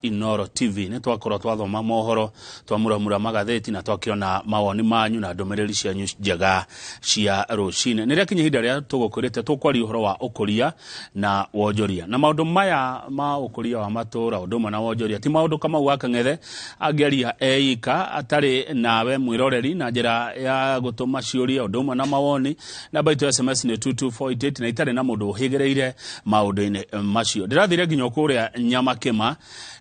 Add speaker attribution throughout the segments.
Speaker 1: Inoro TV. Nĩ twakorwo twathoma mohoro, twamuramura magathĩti na twakĩona mawoni manyu na ndũmĩrĩri cianyu njega cia rũcinĩ. Nĩ rĩakinya ihinda rĩa tũgũkwĩrĩte tũkwaria ũhoro wa ũkũria na wonjoria, na maũndũ maya ma ũkũria wa matũũra ũndũ ũmwe na wonjoria ti maũndũ Kamau wa Kang'ethe angĩaria eika atarĩ nawe mwĩroreri, na njĩra ya gũtũma ciũria ũndũ ũmwe na mawoni. Namba itũ ya SMS nĩ 22488 na itarĩ na mũndũ ũhĩgĩrĩire maũndũ-inĩ macio. Ndĩrathire nginya kũrĩa Nyamakĩma,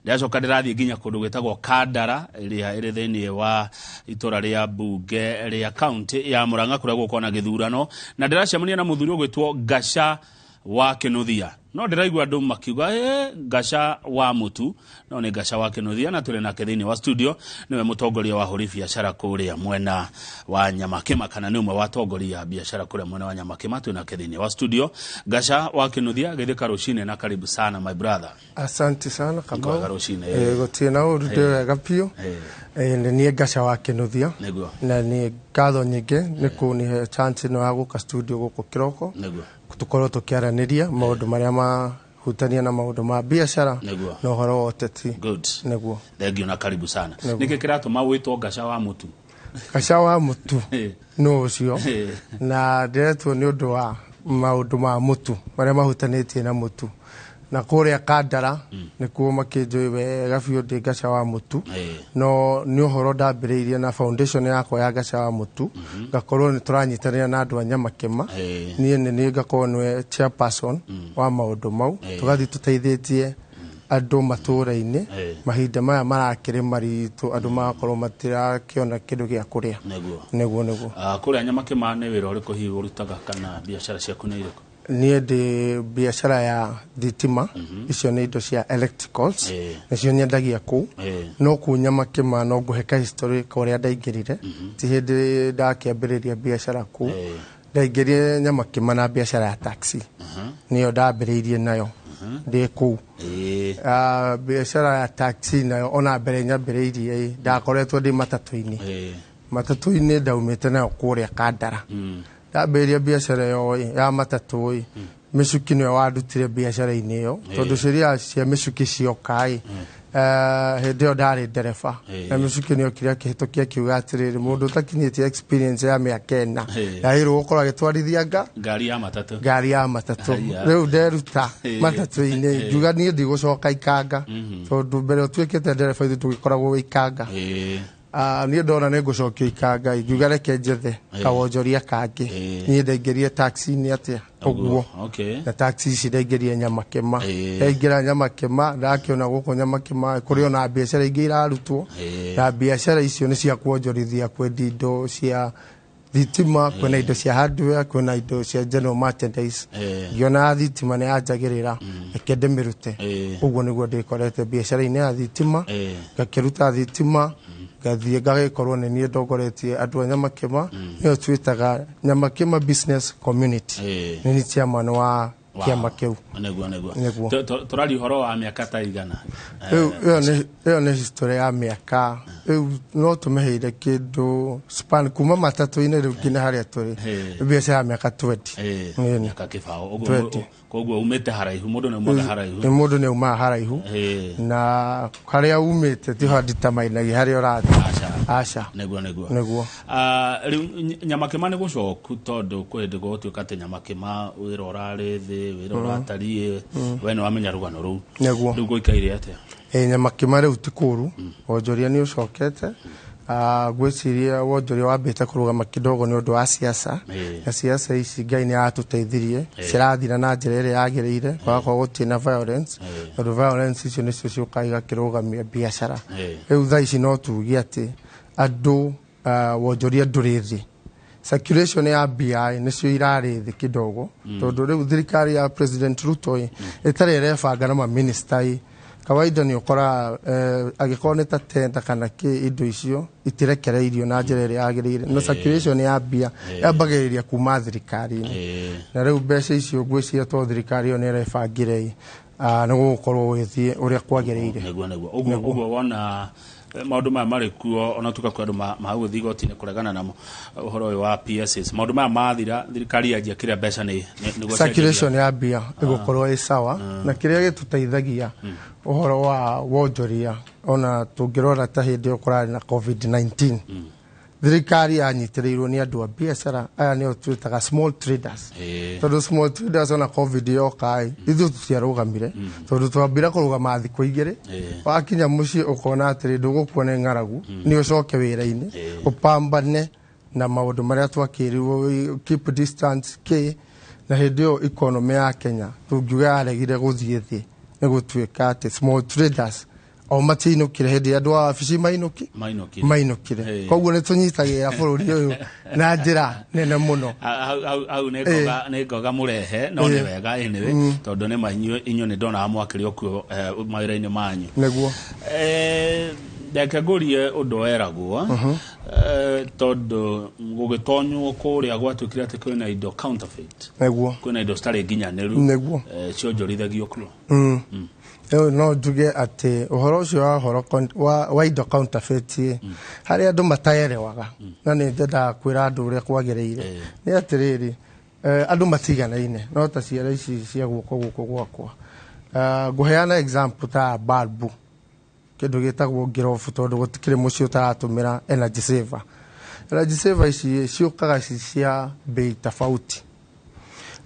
Speaker 1: ndĩracoka ndĩrathiĩ nginya kũndũ gwĩtagwo Kandara ĩrĩa ĩrĩ thĩinĩ wa itũra rĩa mbunge rĩa kaunti ya Murang'a kũrĩa gũkorwo na gĩthurano, na ndĩracemania na mũthuri ũgwĩtwo Ngaca wa Kĩnuthia. No ndĩraigua andũ makiuga Ngaca wa Mũtu, no nĩ Ngaca wa Kĩnuthia, na tũrĩ nake thĩinĩ wa studio. Nĩwe mũtongoria wa hũri biacara kũrĩa mwena wa Nyamakĩma, kana nĩ ũmwe wa atongoria biacara kũrĩa mwena wa Nyamakĩma. Twĩ nake thĩinĩ wa studio, Ngaca wa Kĩnuthia. Gĩthĩka rũcinĩ na karibu sana, my brother.
Speaker 2: Asante sana, Kamau.
Speaker 1: Kwega rũcinĩ.
Speaker 2: Gũtirĩ na ũru, ndĩ wega biũ. Nĩ niĩ Ngaca wa Kĩnuthia. Na nĩ ngatho nyingĩ nĩ kũnihe chance ĩno ya gũka studio gũkũ kĩroko, tũkorwo tũkĩaranĩria maũndũ marĩa mahutania na maũndũ ma biacara na ũhoro wa ũteti. Nĩguo.
Speaker 1: Thank na karibu sana. Nĩkĩ kĩratũma wĩtwo Ngaca wa Mũtu?
Speaker 2: Ngaca wa Mũtu nĩ ũcio, na ndĩretwo nĩ ũndũ wa maũndũ ma mũtu marĩa mahutanĩtie na mũtu, na kũrĩa Kandara nĩkuo makĩnjũĩ wega biũ ndĩ Ngaca wa Mũtu. No nĩ ũhoro ndambĩrĩirie na foundation yakwa ya Ngaca wa Mũtu, ngakorwo nĩ tũranyitanĩra na andũ a Nyamakĩma. Niĩ nĩ niĩ ngakorwo nĩwe chairperson wa maũndũ mau, tũgathiĩ tũteithĩtie andũ matũũra-inĩ. Mahinda maya marakĩrĩ maritũ, andũ magakorwo matirakĩona kĩndũ gĩa kũrĩa. Nĩguo.
Speaker 1: Kũrĩa Nyamakĩma nĩ wĩra ũrĩkũ hihi ũrutaga, kana biacara ciaku nĩ irĩkũ?
Speaker 2: Niĩ ndĩ biacara ya thitima, icio nĩ indo cia electricals, nĩcio nyendagia kũu. No kũu Nyamakĩma no ngũhe ka history ka ũrĩa ndaingĩrire. Ti hĩndĩ ndakĩambĩrĩria biacara kũu. Ndaingĩrire Nyamakĩma na biacara ya taxi, nĩyo ndambĩrĩirie nayo ndĩ kũu. Biacara ya taxi nayo ona mbere nyambĩrĩirie ĩ, ndakoretwo ndĩ matatũ-inĩ. Matatũ-inĩ ndaumĩte nayo kũrĩa Kandara. Ndambĩrĩria biacara ĩyo ĩ, ya matatũ ĩ, Mĩcuki nĩwe wandutire biacara-inĩ ĩyo, tondũ sheria cia mĩcuki cioka ĩ, hĩndĩ ĩyo ndarĩ ndereba, na Mĩcuki nĩ okire akĩhĩtũkia akiuga atĩrĩrĩ, mũndũ ũtakinyĩtie experience ya mĩaka 4 yagĩrĩirwo gũkorwo agĩtwarithia
Speaker 1: ngari ya matatũ.
Speaker 2: Ngari ya matatũ.
Speaker 1: Haiya.
Speaker 2: Rĩu nderuta matatũ-inĩ, ngiuga niĩ ndigũcoka ikanga, tondũ mbere ũtuĩkĩte ndereba ithuĩ tũgĩkoragwo wĩ ikanga. Niĩ ndona nĩ ngũcokio ikanga, ngiuga reke njethe kawonjoria kangĩ. Niĩ ndaingĩrie taxi-inĩ atĩa ũguo. Na taxi ici ndaingĩrie Nyamakĩma. Ndaingĩra Nyamakĩma, ndakĩona gũkũ Nyamakĩma kũrĩ ona biacara ingĩ irarutwo, na biacara icio nĩ cia kuonjorithia, kwendia indo cia thitima, kwĩna indo cia hardware, kwĩna indo cia general merchandise. Ngĩona ya thitima nĩ yanjagĩrĩra, reke ndĩmĩrute. Ũguo nĩguo ndĩkorete biacara-inĩ ya thitima. Ngakĩruta thitima, ngathiĩ ngagĩkorwo nĩ niĩ ndongoretie andũ a Nyamakĩma, nĩyo twĩtaga Nyamakĩma Business Community. Nĩ niĩ chairman wa kĩama kĩu.
Speaker 1: Nĩguo.
Speaker 2: Nĩguo.
Speaker 1: Tũraria ũhoro wa mĩaka ta igana?
Speaker 2: Rĩu ĩyo nĩ history ya mĩaka rĩu no tũmĩheire kĩndũ span kuma matatũ-inĩ rĩu nginya harĩa tũrĩ. Biacara ya mĩaka 20. Nĩ.
Speaker 1: Mĩaka 20 ũguo.
Speaker 2: 20.
Speaker 1: Koguo umĩte haraihu, mũndũ nĩ umaga haraihu.
Speaker 2: Nĩ mũndũ nĩ umaga haraihu. Na harĩa umĩte tiho nditamainagia harĩa ũrathiĩ.
Speaker 1: Aca.
Speaker 2: Aca.
Speaker 1: Nĩguo.
Speaker 2: Nĩguo.
Speaker 1: Rĩu Nyamakĩma nĩ gũcoku, tondũ kwĩ hĩndĩ gũgũtuĩka atĩ Nyamakĩma wĩra ũrarĩ thĩ, wĩra ũratariĩ, we nĩ wamenya rũgano rũu.
Speaker 2: Nĩguo.
Speaker 1: Rĩu gũikaire atĩa?
Speaker 2: Nyamakĩma rĩu ti kũru, wonjoria nĩ ũcokete. Ngwĩciria wonjoria wambĩte kũrũgama kidogo nĩ ũndũ wa siasa. Na siasa ici Ngai nĩ aratũteithirie, cirathira na njĩra ĩrĩa yagĩrĩire, gũgakorwo gũtirĩ na violence, tondũ violence icio nĩcio ciũkaga igakĩrũgamia biacara. Rĩu thaa ici no tuge atĩ andũ, wonjoria ndũrĩ thĩ, circulation ya mbia nĩcio irarĩ thĩ kidogo, tondũ rĩu thirikari ya President Ruto ĩ ĩtarĩ ĩrebanga na maminista ĩ, kawaida nĩ ũkoraga angĩkorwo nĩ ta tenda kana kĩ, indo icio itirekereirio na njĩra ĩrĩa yagĩrĩire, na circulation ya mbia yambagĩrĩria kuma thirikari-inĩ. Na rĩu mbeca icio ngwĩciria to thirikari ĩyo nĩ ĩrebangire ĩ. Nĩ gũgũkorwo gũgĩthiĩ ũrĩa kwagĩrĩire.
Speaker 1: Nĩguo ũguo wona maũndũ maya marĩ kuo, ona tuka kwĩ andũ magũthiĩ igoti-inĩ kũregana namo ũhoro ũyũ wa PSS. Maũndũ maya mathira, thirikari yanjia kĩrĩa mbeca nĩ nĩguo
Speaker 2: circulation ya mbia ĩgũkorwo ĩ sawa. Na kĩrĩa gĩtũteithagia ũhoro wa wonjoria, ona tũngĩrora ta hĩndĩ ĩyo kũrarĩ na COVID-19, thirikari yanyitĩrĩirwo nĩ andũ a biacara aya, nĩo twĩtaga small traders, tondũ small traders ona COVID yoka ĩ, ithuĩ tũtiarũgamire, tondũ twambire kũrũgama thikũ 2. Wakinya mũciĩ ũkona atĩrĩ, ndũgũkua nĩ ng'aragu, nĩ ũcoke wĩra-inĩ, ũpambane na maũndũ marĩa twakĩrirwo, keep distance k na hĩndĩ ĩyo economy ya Kenya tũngiuga yaregire gũthiĩ thĩ, nĩ gũtuĩka atĩ small traders o matiainũkire hĩndĩ ĩrĩa andũ a wabici mainũki
Speaker 1: Mainũkire.
Speaker 2: Mainũkire. Koguo nĩ tũnyitagĩrĩra bũrũri ũyũ na njĩra nene mũno.
Speaker 1: Hau nĩ ngoga mũrehe no nĩ wega anyway, tondũ nĩ ma inyuĩ nĩ ndonaga mwakĩrĩ o kuo mawĩra-inĩ manyu.
Speaker 2: Nĩguo.
Speaker 1: Reke ngũrie ũndũ weragwo, tondũ gũgĩtonywo kũrĩa gwatuĩkire atĩ kwĩna indo counterfeit, kwĩna indo citarĩ nginyanĩru, cionjorithagio kuo.
Speaker 2: Rĩu no njuge atĩ ũhoro ũcio wa ũhoro wa indo counterfeit ĩ, harĩ andũ mataerewaga, na nĩ nyendaga kwĩra andũ ũrĩa kwagĩrĩire. Nĩ atĩrĩrĩ, andũ matiganaine no ta ciara ici cia guoko gũkũ gwakwa. Ngũheana example ta bulb, kĩndũ gĩtagwo ngirobu, tondũ gũtikĩrĩ mũciĩ ũtaratũmĩra energy saver. Energy saver ici ciũkaga ci cia bei tofauti.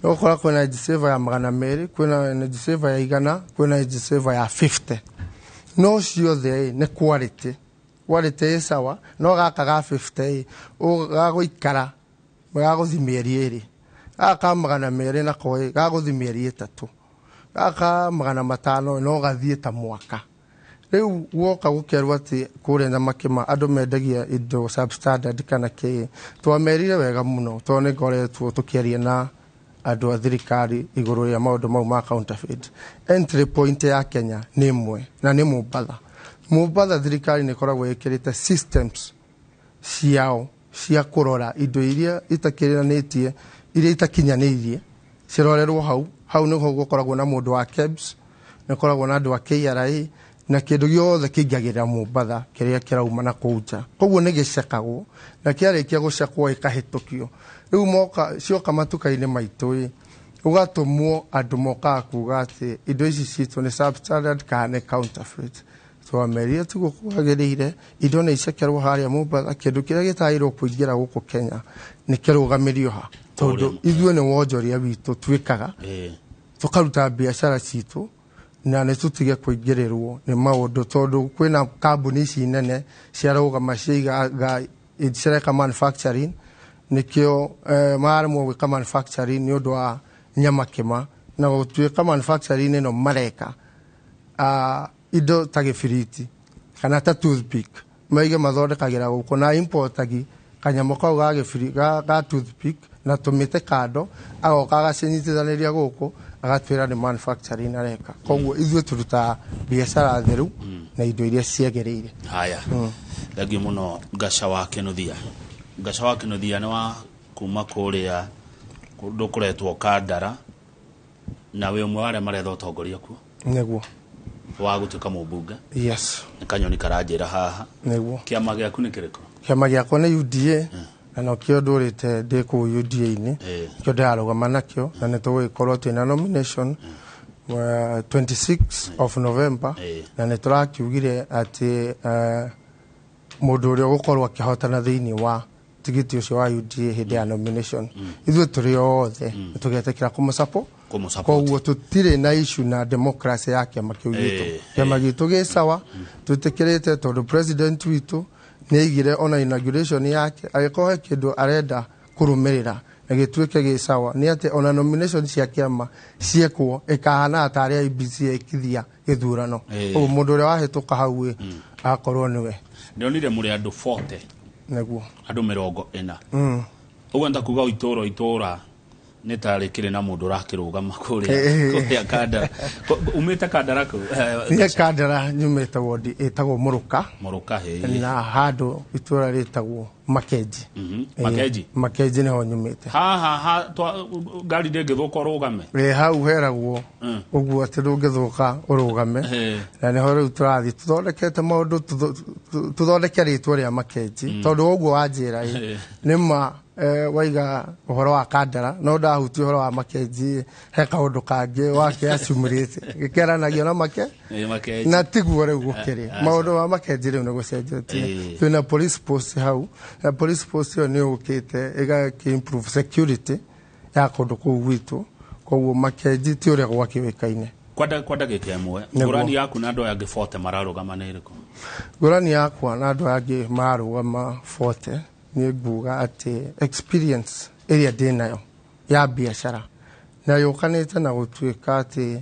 Speaker 2: Ũgakora kwĩna energy saver ya 200, kwĩna energy saver ya 100, kwĩna energy saver ya 50, no ciothe ĩ, nĩ quality. Quality ĩ sawa, no gaka ga 50 ĩ, gagũikara gagũthi mĩeri 2, gaka ka 200 nako ĩ, gagũthi mĩeri 3, gaka ka 500 no gathiĩ ta mwaka. Rĩu guoka gũkerwo atĩ kũrĩa Nyamakĩma andũ mendagia indo substandard kana kĩ, twamerire wega mũno, tondũ nĩ ngoretwo tũkĩaria na andũ a thirikari igũrũ rĩa maũndũ mau ma counterfeit. Entry point ya Kenya nĩ ĩmwe na nĩ Mombatha. Mombatha thirikari nĩ ĩkoragwo ĩkĩrĩte systems ciao cia kũrora indo iria itakĩranĩtie, iria itakinyanĩirie cirorerwo hau. Hau nĩho gũkoragwo na mũndũ wa KEBS, nĩ gũkoragwo na andũ a KRA, na kĩndũ gĩothe kĩingagĩrĩra Mombatha kĩrĩa kĩrauma na kũu nja, koguo nĩ gĩcekagwo, na kĩarĩkia gũcekwo ĩkahĩtũkio. Rĩu moka cioka matuka-inĩ maitũ ĩ, ũgatũmwo andũ mokaga kuga atĩ indo ici citũ nĩ substandard kana nĩ counterfeit. Twamerire tiguo kwagĩrĩire, indo nĩ icekerwo harĩa Mombatha, kĩndũ kĩrĩa gĩtagĩrĩirwo kũingĩra gũkũ Kenya nĩ kĩrũgamĩrio ha, tondũ ithuĩ nĩ wonjoria witũ twĩkaga, tũkaruta biacara citũ na nĩ tũtige kũingĩrĩrwo nĩ maũndũ, tondũ kwĩna kambuni ici nene ciarũgama ciaiga cireka manufacturing, nĩkĩo maremwo gwĩka manufacturing nĩ ũndũ wa Nyamakĩma, na gũtuĩka manufacturing ĩno mareka indo ta gĩbiriti kana ta toothpick, maige mathondekagĩra gũkũ na importagi kanyamũ kau ga gĩbiri ga toothpick na tũmĩte kando, agoka agacinyitithanĩria gũkũ, agatwĩra nĩ manufacturing areka. Koguo ithuĩ tũrutaga biacara theru na indo iria ciagĩrĩire.
Speaker 1: Haya, thengiũ mũno Ngaca wa Kĩnuthia. Ngaca wa Kĩnuthia nĩ wa kuma kũrĩa kũndũ kũretwo Kandara, na wĩ ũmwe wa arĩa maretha ũtongoria kuo
Speaker 2: Nĩguo.
Speaker 1: Wa gũtuĩka mũmbunge.
Speaker 2: Yes.
Speaker 1: Nĩ kanyoni karanjĩra haha.
Speaker 2: Nĩguo.
Speaker 1: Kĩama gĩaku nĩ kĩrĩkũ?
Speaker 2: Kĩama gĩakwa nĩ UDA, na nokĩo ndũrĩte ndĩ kũu UDA-inĩ, kĩo ndĩrarũgama nakĩo, na nĩ tũgũgĩkorwo twĩna nomination 26 of November, na nĩ tũrakiugire atĩ mũndũ ũrĩa ũgũkorwo akĩhotana thĩinĩ wa tigiti ũcio wa UDA hĩndĩ ya nomination, ithuĩ tũrĩ othe nĩ tũgetĩkĩra kũmũsupport.
Speaker 1: Kũmũsupport.
Speaker 2: Koguo tũtirĩ na issue na democracy ya kĩama kĩu gitũ. Kĩama gitũ gĩ sawa, twĩtĩkĩrĩte, tondũ president witũ nĩ aigire ona inauguration yake, agĩkorwo he kĩndũ arenda kũrũmĩrĩra na gĩtuĩke gĩ sawa, nĩ atĩ ona nomination cia kĩama ciekwo ĩkahana tarĩ IEBC ĩkithia gĩthurano. Ũguo mũndũ ũrĩa wahĩtũka hau ĩ, agakorwo nĩwe.
Speaker 1: Ndĩronire mũrĩ andũ 40.
Speaker 2: Nĩguo.
Speaker 1: Andũ 40. Ũguo nĩ ta kuga o itũũra o itũũra Nĩ tarĩ kĩrĩ na mũndũ ũrakĩrũgama kũrĩa Kandara. Umĩte Kandara kũ?
Speaker 2: Niĩ Kandara nyumĩte wondi ĩtagwo Mũrũka.
Speaker 1: Mũrũka, hĩ.
Speaker 2: Na handũ itũra rĩtagwo Makenji.
Speaker 1: Makenji?
Speaker 2: Makenji nĩho nyumĩte.
Speaker 1: Haha ha ngari ndĩngĩthũka ũrũgame?
Speaker 2: Ĩ hau heragwo ũguo atĩ ndũngĩthũka ũrũgame. Na nĩho rĩu tũrathiĩ tũthondekete maũndũ, tũthondeke rĩtwa rĩa Makenji, tondũ ũguo wanjĩra ĩ nĩ ma waiga ũhoro wa Kandara, no ndahutia ũhoro wa Makenji he kaũndũ kangĩ wake accumulate gĩkeranagio na make na tiguo rĩu gũkĩrĩ maũndũ ma Makenji rĩu nĩ gũcenjetie. Twĩna police post hau, na police post ĩyo nĩ yũkĩte ĩgakĩ improve security ya kũndũ kũu gwitũ, koguo Makenji ti ũrĩa gwakĩũĩkaine.
Speaker 1: Kwa ndagĩka ĩmwe, ngũrani yaku na andũ aya angĩ 40 mararũgama nĩ ĩrĩkũ?
Speaker 2: Ngũrani yakwa na andũ aya angĩ mararũgama 40 nĩ nguga atĩ experience ĩrĩa ndĩnayo ya biacara na yũkanĩte na gũtuĩka atĩ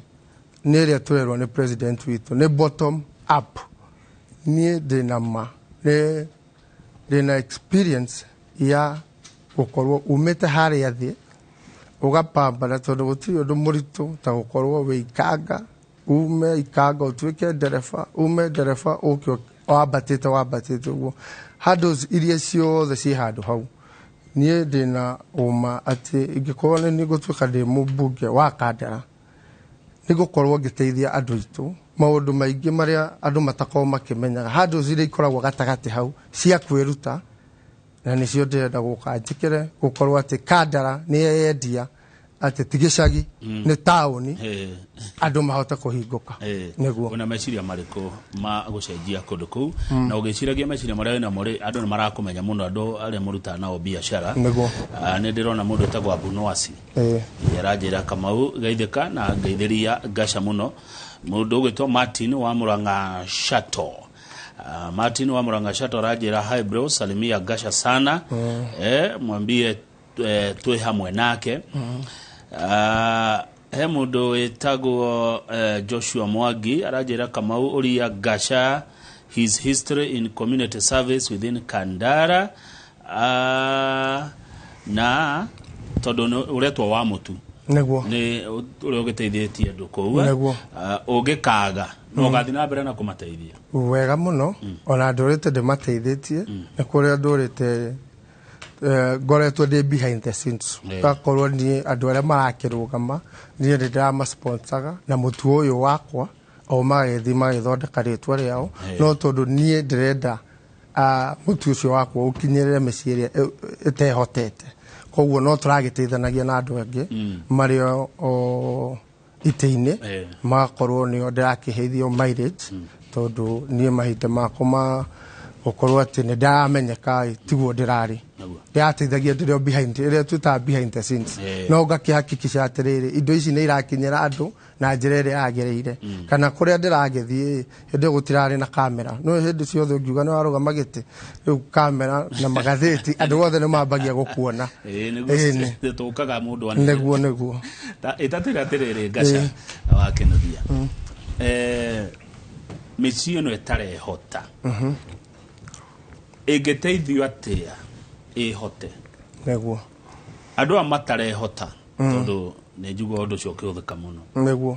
Speaker 2: nĩ ĩrĩa tũrerwo nĩ president witũ nĩ bottom up. Niĩ ndĩna ma ndĩna experience ya gũkorwo umĩte harĩa thĩ ũgapambana, tondũ gũtirĩ ũndũ mũritũ ta gũkorwo wĩ Ikanga, ume Ikanga ũtuĩke ndereba, ume ndereba ũke wambatĩte wambatĩte ũguo handũ iria ciothe ciĩ handũ hau. Niĩ ndĩna ũma atĩ ingĩkorwo nĩ ngũtuĩka ndĩ mũmbunge wa Kandara, nĩ ngũkorwo ngĩteithia andũ aitũ maũndũ maingĩ marĩa andũ matakoragwo makĩmenyaga, handũ iria ikoragwo gatagatĩ hau cia kwĩruta, na nĩcio ndĩrenda gũka njĩkĩre gũkorwo atĩ Kandara nĩ yendia atĩ ti gĩcagi nĩ taũni, andũ mahote kũhingũka. Nĩguo.
Speaker 1: Una meciria marĩkũ ma gũcenjia kũndũ kũu? Na ũgĩciragia meciria marĩa wĩnamo rĩ, andũ nĩ marakũmenya mũno, andũ arĩa mũrutaga nao biacara.
Speaker 2: Nĩguo.
Speaker 1: Nĩ ndĩrona mũndũ wĩtagwo Abunoasi. Aranjĩra Kamau geithĩka na ngeithĩria Ngaca mũno. Mũndũ ũgwĩtwo Martin wa Murang'a Chateau. Martin wa Murang'a Chateau aranjĩra hi bro, salimia Ngaca sana. Mwambie twĩ hamwe nake. He mũndũ wĩtagwo Joshua Mwangi aranjĩra Kamau ũria Ngaca his history in community service within Kandara. Na tondũ ũretwo wa mũtu.
Speaker 2: Nĩguo.
Speaker 1: Nĩ ũrĩa ũgĩteithĩtie andũ kũu.
Speaker 2: Nĩguo.
Speaker 1: Ũngĩkaga no ũgathiĩ na mbere na kũmateithia.
Speaker 2: Wega mũno, ona ndũrĩte ndĩmateithĩtie, nĩ kũrĩa ndũrĩte ngoretwo ndĩ behind the scenes. Ngakorwo niĩ andũ arĩa marakĩrũgama niĩ nĩ ndĩramasponsaga na mũtu ũyũ wakwa o magagĩthiĩ magĩthondeka rĩtwa rĩao, no tondũ niĩ ndĩrenda mũtu ũcio wakwa ũkinyĩrĩre mĩciĩ ĩrĩa ĩtehotete, koguo no tũragĩteithanagia na andũ angĩ marĩ o itĩ-inĩ, magakorwo nĩo ndĩrakĩheithio mileage, tondũ niĩ mahinda makwa ma gũkorwo atĩ nĩ ndaramenyeka tiguo ndĩrarĩ, ndĩrateithagia ndĩrĩ o behind, ĩrĩa twĩtaga behind the scenes, no ngakĩhakikisha atĩrĩrĩ indo ici nĩ irakinyĩra andũ na njĩra ĩrĩa yagĩrĩire, kana kũrĩa ndĩragĩthiĩ hĩndĩ ĩyo gũtirarĩ na kamera, no hĩndĩ ciothe ũngiuga nĩ warũgama gĩtĩ rĩu kamera na magathĩti andũ othe nĩ mambagia gũkuona.
Speaker 1: Nĩguo tũkaga mũndũ
Speaker 2: nĩguo nĩguo
Speaker 1: ĩtatĩra atĩrĩrĩ Ngaca wa Kĩnuthia, mĩciĩ ĩno ĩtarehota ĩngĩteithio atĩa ĩhote?
Speaker 2: Nĩguo.
Speaker 1: Andũ aya matarehota, tondũ nĩ njiguaga ũndũ ũcio ũkĩhũthĩka mũno.
Speaker 2: Nĩguo.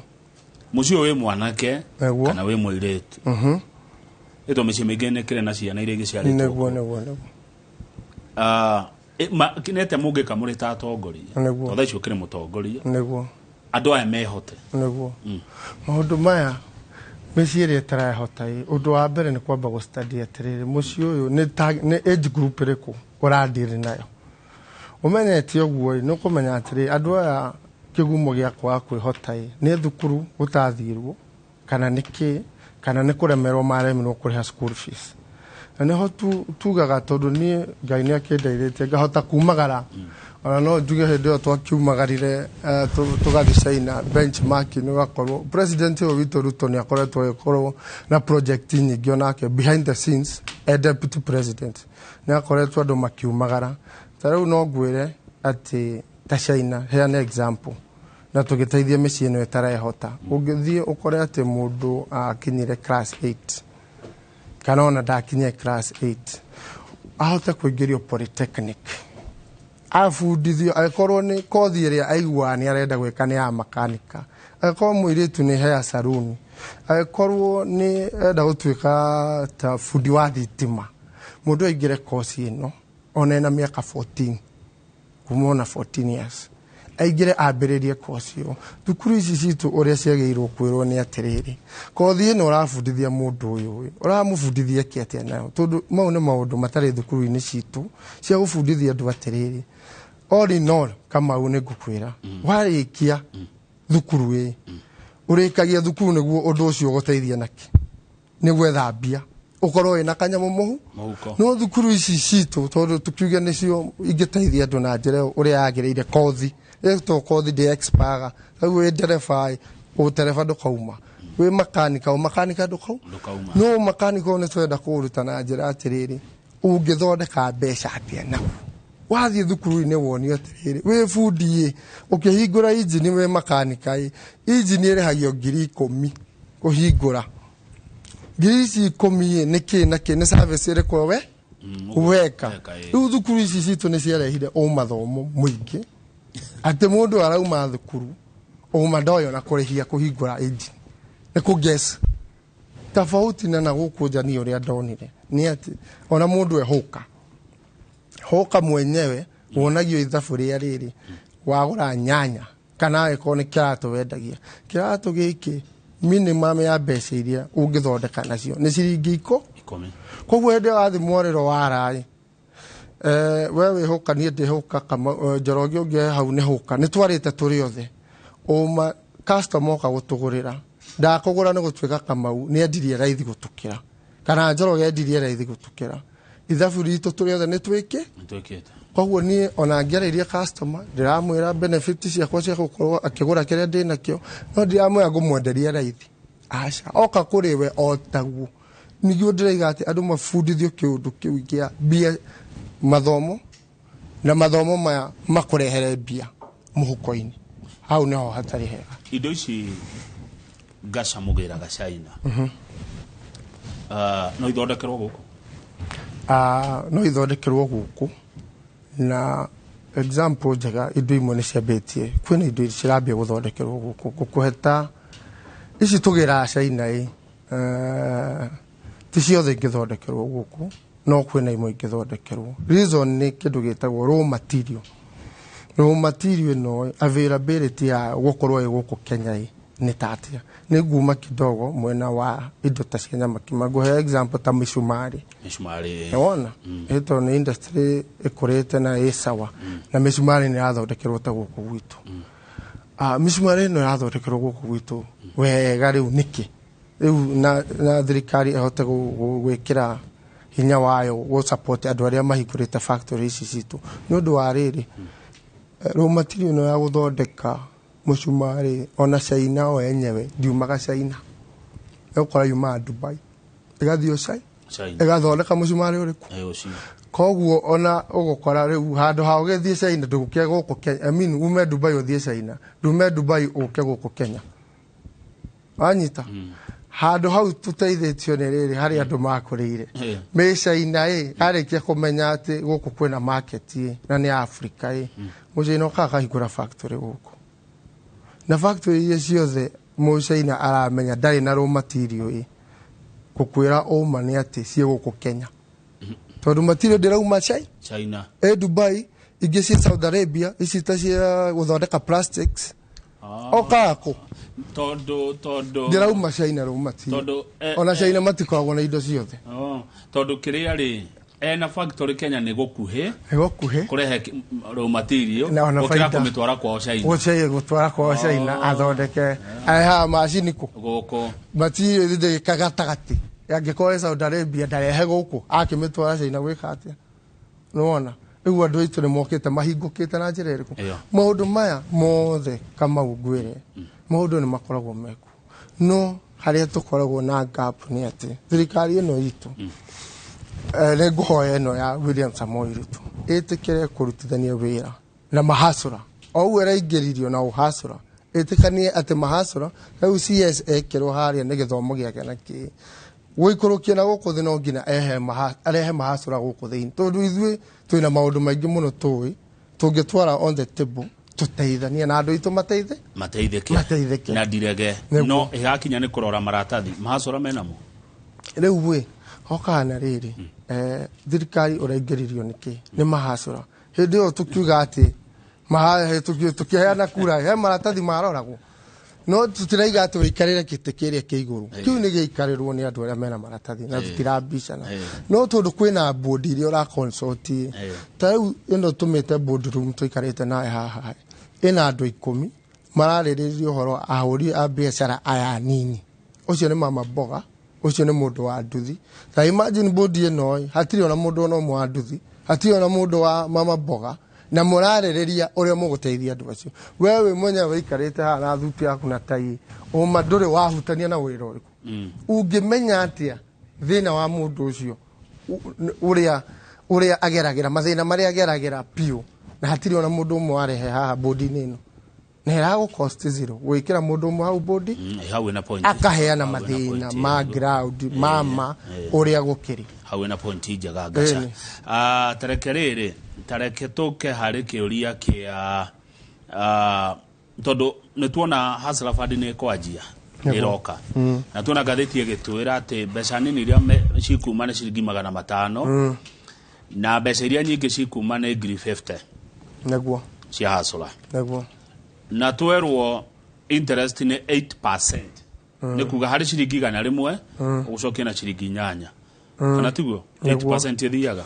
Speaker 1: Mũciĩ ũyũ wĩ mwanake kana wĩ mũirĩtu, ĩtondũ mĩciĩ mĩingĩ nĩ ĩkĩrĩ na ciana iria igĩciarĩtwo.
Speaker 2: Nĩguo nĩguo nĩguo.
Speaker 1: Nĩ atĩa mũngĩka mũrĩ ta atongoria?
Speaker 2: Nĩguo.
Speaker 1: Tondũ thaa ici ũkĩrĩ mũtongoria.
Speaker 2: Nĩguo.
Speaker 1: Andũ aya mehote.
Speaker 2: Nĩguo. Maũndũ maya mĩciĩ ĩrĩa ĩtarehota ĩ, ũndũ wa mbere nĩ kwamba gũ-study atĩrĩrĩ mũciĩ ũyũ nĩ age group ĩrĩkũ ũradiri nayo. Ũmenyete ũguo ĩ, nĩ ũkũmenya atĩrĩrĩ andũ aya kĩgumo gĩa kwaga kwĩhota ĩ, nĩ thukuru gũtathirwo kana nĩ kĩ, kana nĩ kũremerwo maremirwo kũrĩha school fees. Na nĩho tugaga tondũ niĩ Ngai nĩ akĩndeithĩtie ngahota kumagara, ona no njuge hĩndĩ ĩyo twakiumagarire tũgathiĩ China benchmarking, ũgakorwo president ũyũ witũ Ruto nĩ akoretwo agĩkorwo na project nyingĩ onake behind the scenes e deputy president nĩ akoretwo andũ makiumagara. Ta rĩu no ngwĩre atĩ ta China, heane example, na tũgĩteithia mĩciĩ ĩno ĩtarehota, ũngĩthiĩ ũkore atĩ mũndũ akinyire class 8 kana ona ndakinyire class 8 ahote kũingĩrio polytechnic, Abundithio, angĩkorwo nĩ kothi ĩrĩa aiguaga nĩ arenda gwĩka nĩ ya makanika, angĩkorwo mũirĩtu nĩ hair salon, angĩkorwo nĩ enda gũtuĩka ta bundi wa thitima, mũndũ aingĩre koci ĩno ona ena mĩaka 14, kuma ona 14 years aingĩre ambĩrĩrie koci ĩyo. Thukuru ici citũ ũrĩa ciagĩrĩirwo kwĩrwo nĩ atĩrĩrĩ, kothi ĩno ũrabundithia mũndũ ũyũ, ũramũbundithia kĩ atĩa nayo? Tondũ mau nĩ maũndũ matarĩ thukuru-inĩ citũ cia gũbundithia andũ atĩrĩrĩ, all in all, Kamau, nĩ ngũkwĩra, warĩkia thukuru ĩ, ũrĩkagia thukuru nĩguo ũndũ ũcio ũgũteithia nakĩ? Nĩ gwetha mbia, ũkorwo wĩna kanyamũ mũhu
Speaker 1: Mũhuko.
Speaker 2: No thukuru ici citũ, tondũ tukiuge nĩcio ingĩteithia andũ na njĩra ĩyo ũrĩa yagĩrĩire, kothi ĩtwo kothi ndĩ expire. Rĩu wĩ ndereba ĩ, ũtereba ndũkauma, wĩ makanika, ũmakanika ndũkau
Speaker 1: Ndũkauma.
Speaker 2: No makanika ũyũ nĩ twenda kũũruta na njĩra atĩrĩrĩ, ũngĩthondeka mbeca atĩa naguo? Wathiĩ thukuru-inĩ wonio atĩrĩrĩ, wĩ bundi ĩ, ũkĩhingũra injini, wĩ makanika ĩ, injini ĩrĩhagio 10,000 kũhingũra. 10,000 ĩ nĩ kĩ na kĩ? Nĩ service ĩrĩkũ we weka?
Speaker 1: Weka, ĩ.
Speaker 2: Rĩu thukuru ici citũ nĩ ciarehire ũmathomo mũingĩ atĩ mũndũ arauma thukuru ũma ndoyo na kũrĩhia kũhingũra engine nĩ kũ guess. Tofauti na gũkũ nja, niĩ ũrĩa ndonire nĩ atĩ ona mũndũ ehũka hoka mwenyewe wonagio ithabu rĩa rĩrĩ, wagũra nyanya kana angĩkorwo nĩ kĩratũ wendagia, kĩratũ gĩkĩ minimum ya mbeca iria ũngĩthondeka nacio nĩ ciringi iko
Speaker 1: 10.
Speaker 2: Koguo hĩndĩ ĩyo wathiĩ mwarĩro wa raĩ, we wĩhũka, niĩ ndĩhũka, Njoroge ũngĩ hau nĩ hũka, nĩ twarĩte tũrĩ othe ũma. Customer oka gũtũgũrĩra, ndakũgũra nĩ gũtuĩka Kamau nĩ endirie raithi gũtũkĩra kana Njoroge endirie raithi gũtũkĩra, ithabu ritũ tũrĩ othe nĩ twĩke
Speaker 1: Nĩtwĩkĩte.
Speaker 2: Koguo niĩ ona ngĩarĩria customer, ndĩramwĩra benefit ciakwa cia gũkorwo akĩgũra kĩrĩa ndĩ nakĩo, no ndiramwĩra ngũmwenderia raithi, aca, oka kũrĩ we o taguo. Nĩguo ndĩraiga atĩ andũ mabundithio kĩũndũ kĩu kĩa mbia, mathomo na mathomo maya makũrehere mbia mũhuko-inĩ, hau nĩho hatarĩ hega.
Speaker 1: Indo ici ngaca mũgĩraga China, no ithondekerwo gũkũ?
Speaker 2: Ah, no ithondekerwo gũkũ, na example njega, indo imwe nĩ ciambĩtie, kwĩna indo cirambia gũthondekerwo gũkũ. Ngũkũhe ta ici tũgĩraga China ĩ, ti ciothe ingĩthondekerwo gũkũ, no kwĩna imwe ingĩthondekerwo. Reason nĩ kĩndũ gĩtagwo raw material. Raw material ĩno, availability ya gũkorwo ĩ gũkũ Kenya ĩ nĩ ta atĩa? Nĩ nguma kidogo mwena wa indo ta cia nyamakima. Ngũhe example ta mĩcumarĩ.
Speaker 1: Mĩcumarĩ.
Speaker 2: Nĩwona ĩto nĩ industry ĩkũrĩte na ĩ sawa, na mĩcumarĩ nĩ ĩrathondekerwo ta gũkũ gwitũ. Ah, mĩcumarĩ ĩno ĩrathondekerwo gũkũ gwitũ wega. Rĩu nĩkĩ rĩu na thirikari ĩhote gwĩkĩra hinya wayo gũ support andũ arĩa mahingũrĩte factory ici citũ? Nĩ ũndũ wa rĩrĩ, raw material ĩno ya gũthondeka mũcumarĩ, ona China o enyewe ndiumaga China, ĩgũkora yumaga Dubai, ĩgathiĩ China,
Speaker 1: China.
Speaker 2: Ĩgathondeka mũcumarĩ ũrĩkũ?
Speaker 1: Ũcio.
Speaker 2: Koguo ona ũgũkora rĩu handũ ha ũgĩthiĩ China ndũgũke gũkũ Kenya, I mean, ume Dubai ũthiĩ China, ndume Dubai ũke gũkũ Kenya, wanyita handũ hau tũteithĩtio nĩ rĩrĩ harĩ andũ makũrĩire mĩ China ĩ, arĩkia kũmenya atĩ gũkũ kwĩna market ĩ na nĩ Africa ĩ, mũchina ũkaga akahingũra factory gũkũ, na factory iria ciothe mũchina aramenya ndarĩ na raw material ĩ, gũkwĩra ũma nĩ atĩ ciĩ gũkũ Kenya, tondũ material ndĩrauma China.
Speaker 1: China.
Speaker 2: Ĩ Dubai, ingĩ ciĩ Saudi Arabia, ici ta cia gũthondeka plastics. Okaga kũ?
Speaker 1: Tondũ
Speaker 2: Ndĩrauma China raw material.
Speaker 1: Tondũ,
Speaker 2: Ona China matikoragwo na indo ciothe.
Speaker 1: Oh, tondũ kĩrĩa rĩ ena factory Kenya nĩ gũkuhĩ
Speaker 2: Nĩ gũkuhĩ
Speaker 1: kũrehe raw material
Speaker 2: Na ona
Speaker 1: gũkĩra
Speaker 2: baida.
Speaker 1: kũmĩtwara kwao China.
Speaker 2: Gũcai gũtwara kwao China athondeke, arehaga macini kũ?
Speaker 1: Gũkũ.
Speaker 2: Material ndĩgĩka gatagatĩ, angĩkorwo ĩ Saudi Arabia ndarehe gũkũ, akĩmĩtwara China gwĩka atĩa? Nĩwona rĩu andũ aitũ nĩ mokĩte mahingũkĩte na njĩra ĩrĩkũ?
Speaker 1: Ĩyo.
Speaker 2: Maũndũ maya mothe, Kamau, ngwĩre, maũndũ nĩ makoragwo mekuo, no harĩa tũkoragwo na gap nĩ atĩ thirikari ĩno itũ, nĩ ngũhoya ĩno ya William Samoei Ruto ĩtĩkĩre kũrutithania wĩra na mahacũra o ũguo ĩraingĩririo na ũhacũra, ĩtĩkanie atĩ mahacũra rĩu CS ekĩrwo harĩa nĩ gĩthomo gĩake na kĩ gũikũrũkia na gũkũ thĩ, no nginya arehe mahacũra gũkũ thĩinĩ, tondũ ithuĩ twĩna maũndũ maingĩ mũno tũĩ. Tũngĩtwara on the table, tũteithanie na andũ aitũ mateithe
Speaker 1: mateithĩke.
Speaker 2: Mateithĩke.
Speaker 1: Na ndirege.
Speaker 2: Nĩguo.
Speaker 1: No ĩgakinya nĩ kũrora maratathi mahacũra menamo.
Speaker 2: Rĩu ĩ hokaga na rĩrĩ, thirikari ũraingĩririo nĩkĩ nĩ mahacũra. Hĩndĩ ĩyo tũkiuga atĩ tũkĩheana kura he maratathi maroragwo, no tũtiraiga atĩ ũikarĩre gĩtĩ kĩrĩa kĩa igũrũ. Kĩu nĩ gĩikarĩrwo nĩ andũ arĩa mena maratathi na tũtirambicana, no tondũ kwĩna board iria ũra consult, ta rĩu ĩno tũmĩte board room tũikarĩte nawe haha, ĩna andũ 10 mararĩrĩria ũhoro wa ahũri a biacara aya anini. Ũcio nĩ mama mboga, ũcio nĩ mũndũ wa nduthi. Ta imagine board ĩno ĩ, hatirĩ ona mũndũ ona ũmwe wa nduthi, hatirĩ ona mũndũ wa mama mboga, na mũrarĩrĩria ũrĩa mũgũteithia andũ acio. We wĩ mwenyewe wĩikarĩte haha na thuti yaku na tai, ũma ndũrĩ wahutania na wĩra ũrĩkũ. Ũngĩmenya atĩa thĩna wa mũndũ ũcio, ũrĩa ageragĩra, mathĩna marĩa ageragĩra piũ, na hatirĩ ona mũndũ ũmwe warehe haha board-inĩ ĩno, na ĩragũ cost zero gwĩkĩra mũndũ ũmwe hau board,
Speaker 1: Hau ĩna point.
Speaker 2: Akaheana
Speaker 1: Hau ĩna
Speaker 2: mathĩna
Speaker 1: point,
Speaker 2: ma ground mama ũrĩa gũkĩrĩ.
Speaker 1: Hau ĩna point njega, ngaca. Tareke rĩrĩ, tareke tũke harĩ kĩũria kĩa tondũ nĩ tuona Hustler Fund nĩ ĩkwanjia, nĩ ĩroka, na tuona ngathĩti ĩgĩtwĩra atĩ mbeca nini iria cikuma nĩ ciringi 500, na mbeca iria nyingĩ cikuma nĩ 50,000 cia Hustler. Na twerwo interest nĩ 8%, nĩ kuga harĩ ciringi 100 ũgũcokia na ciringi 8, kana tiguo?
Speaker 2: Nĩguo.
Speaker 1: 8% ĩthiaga.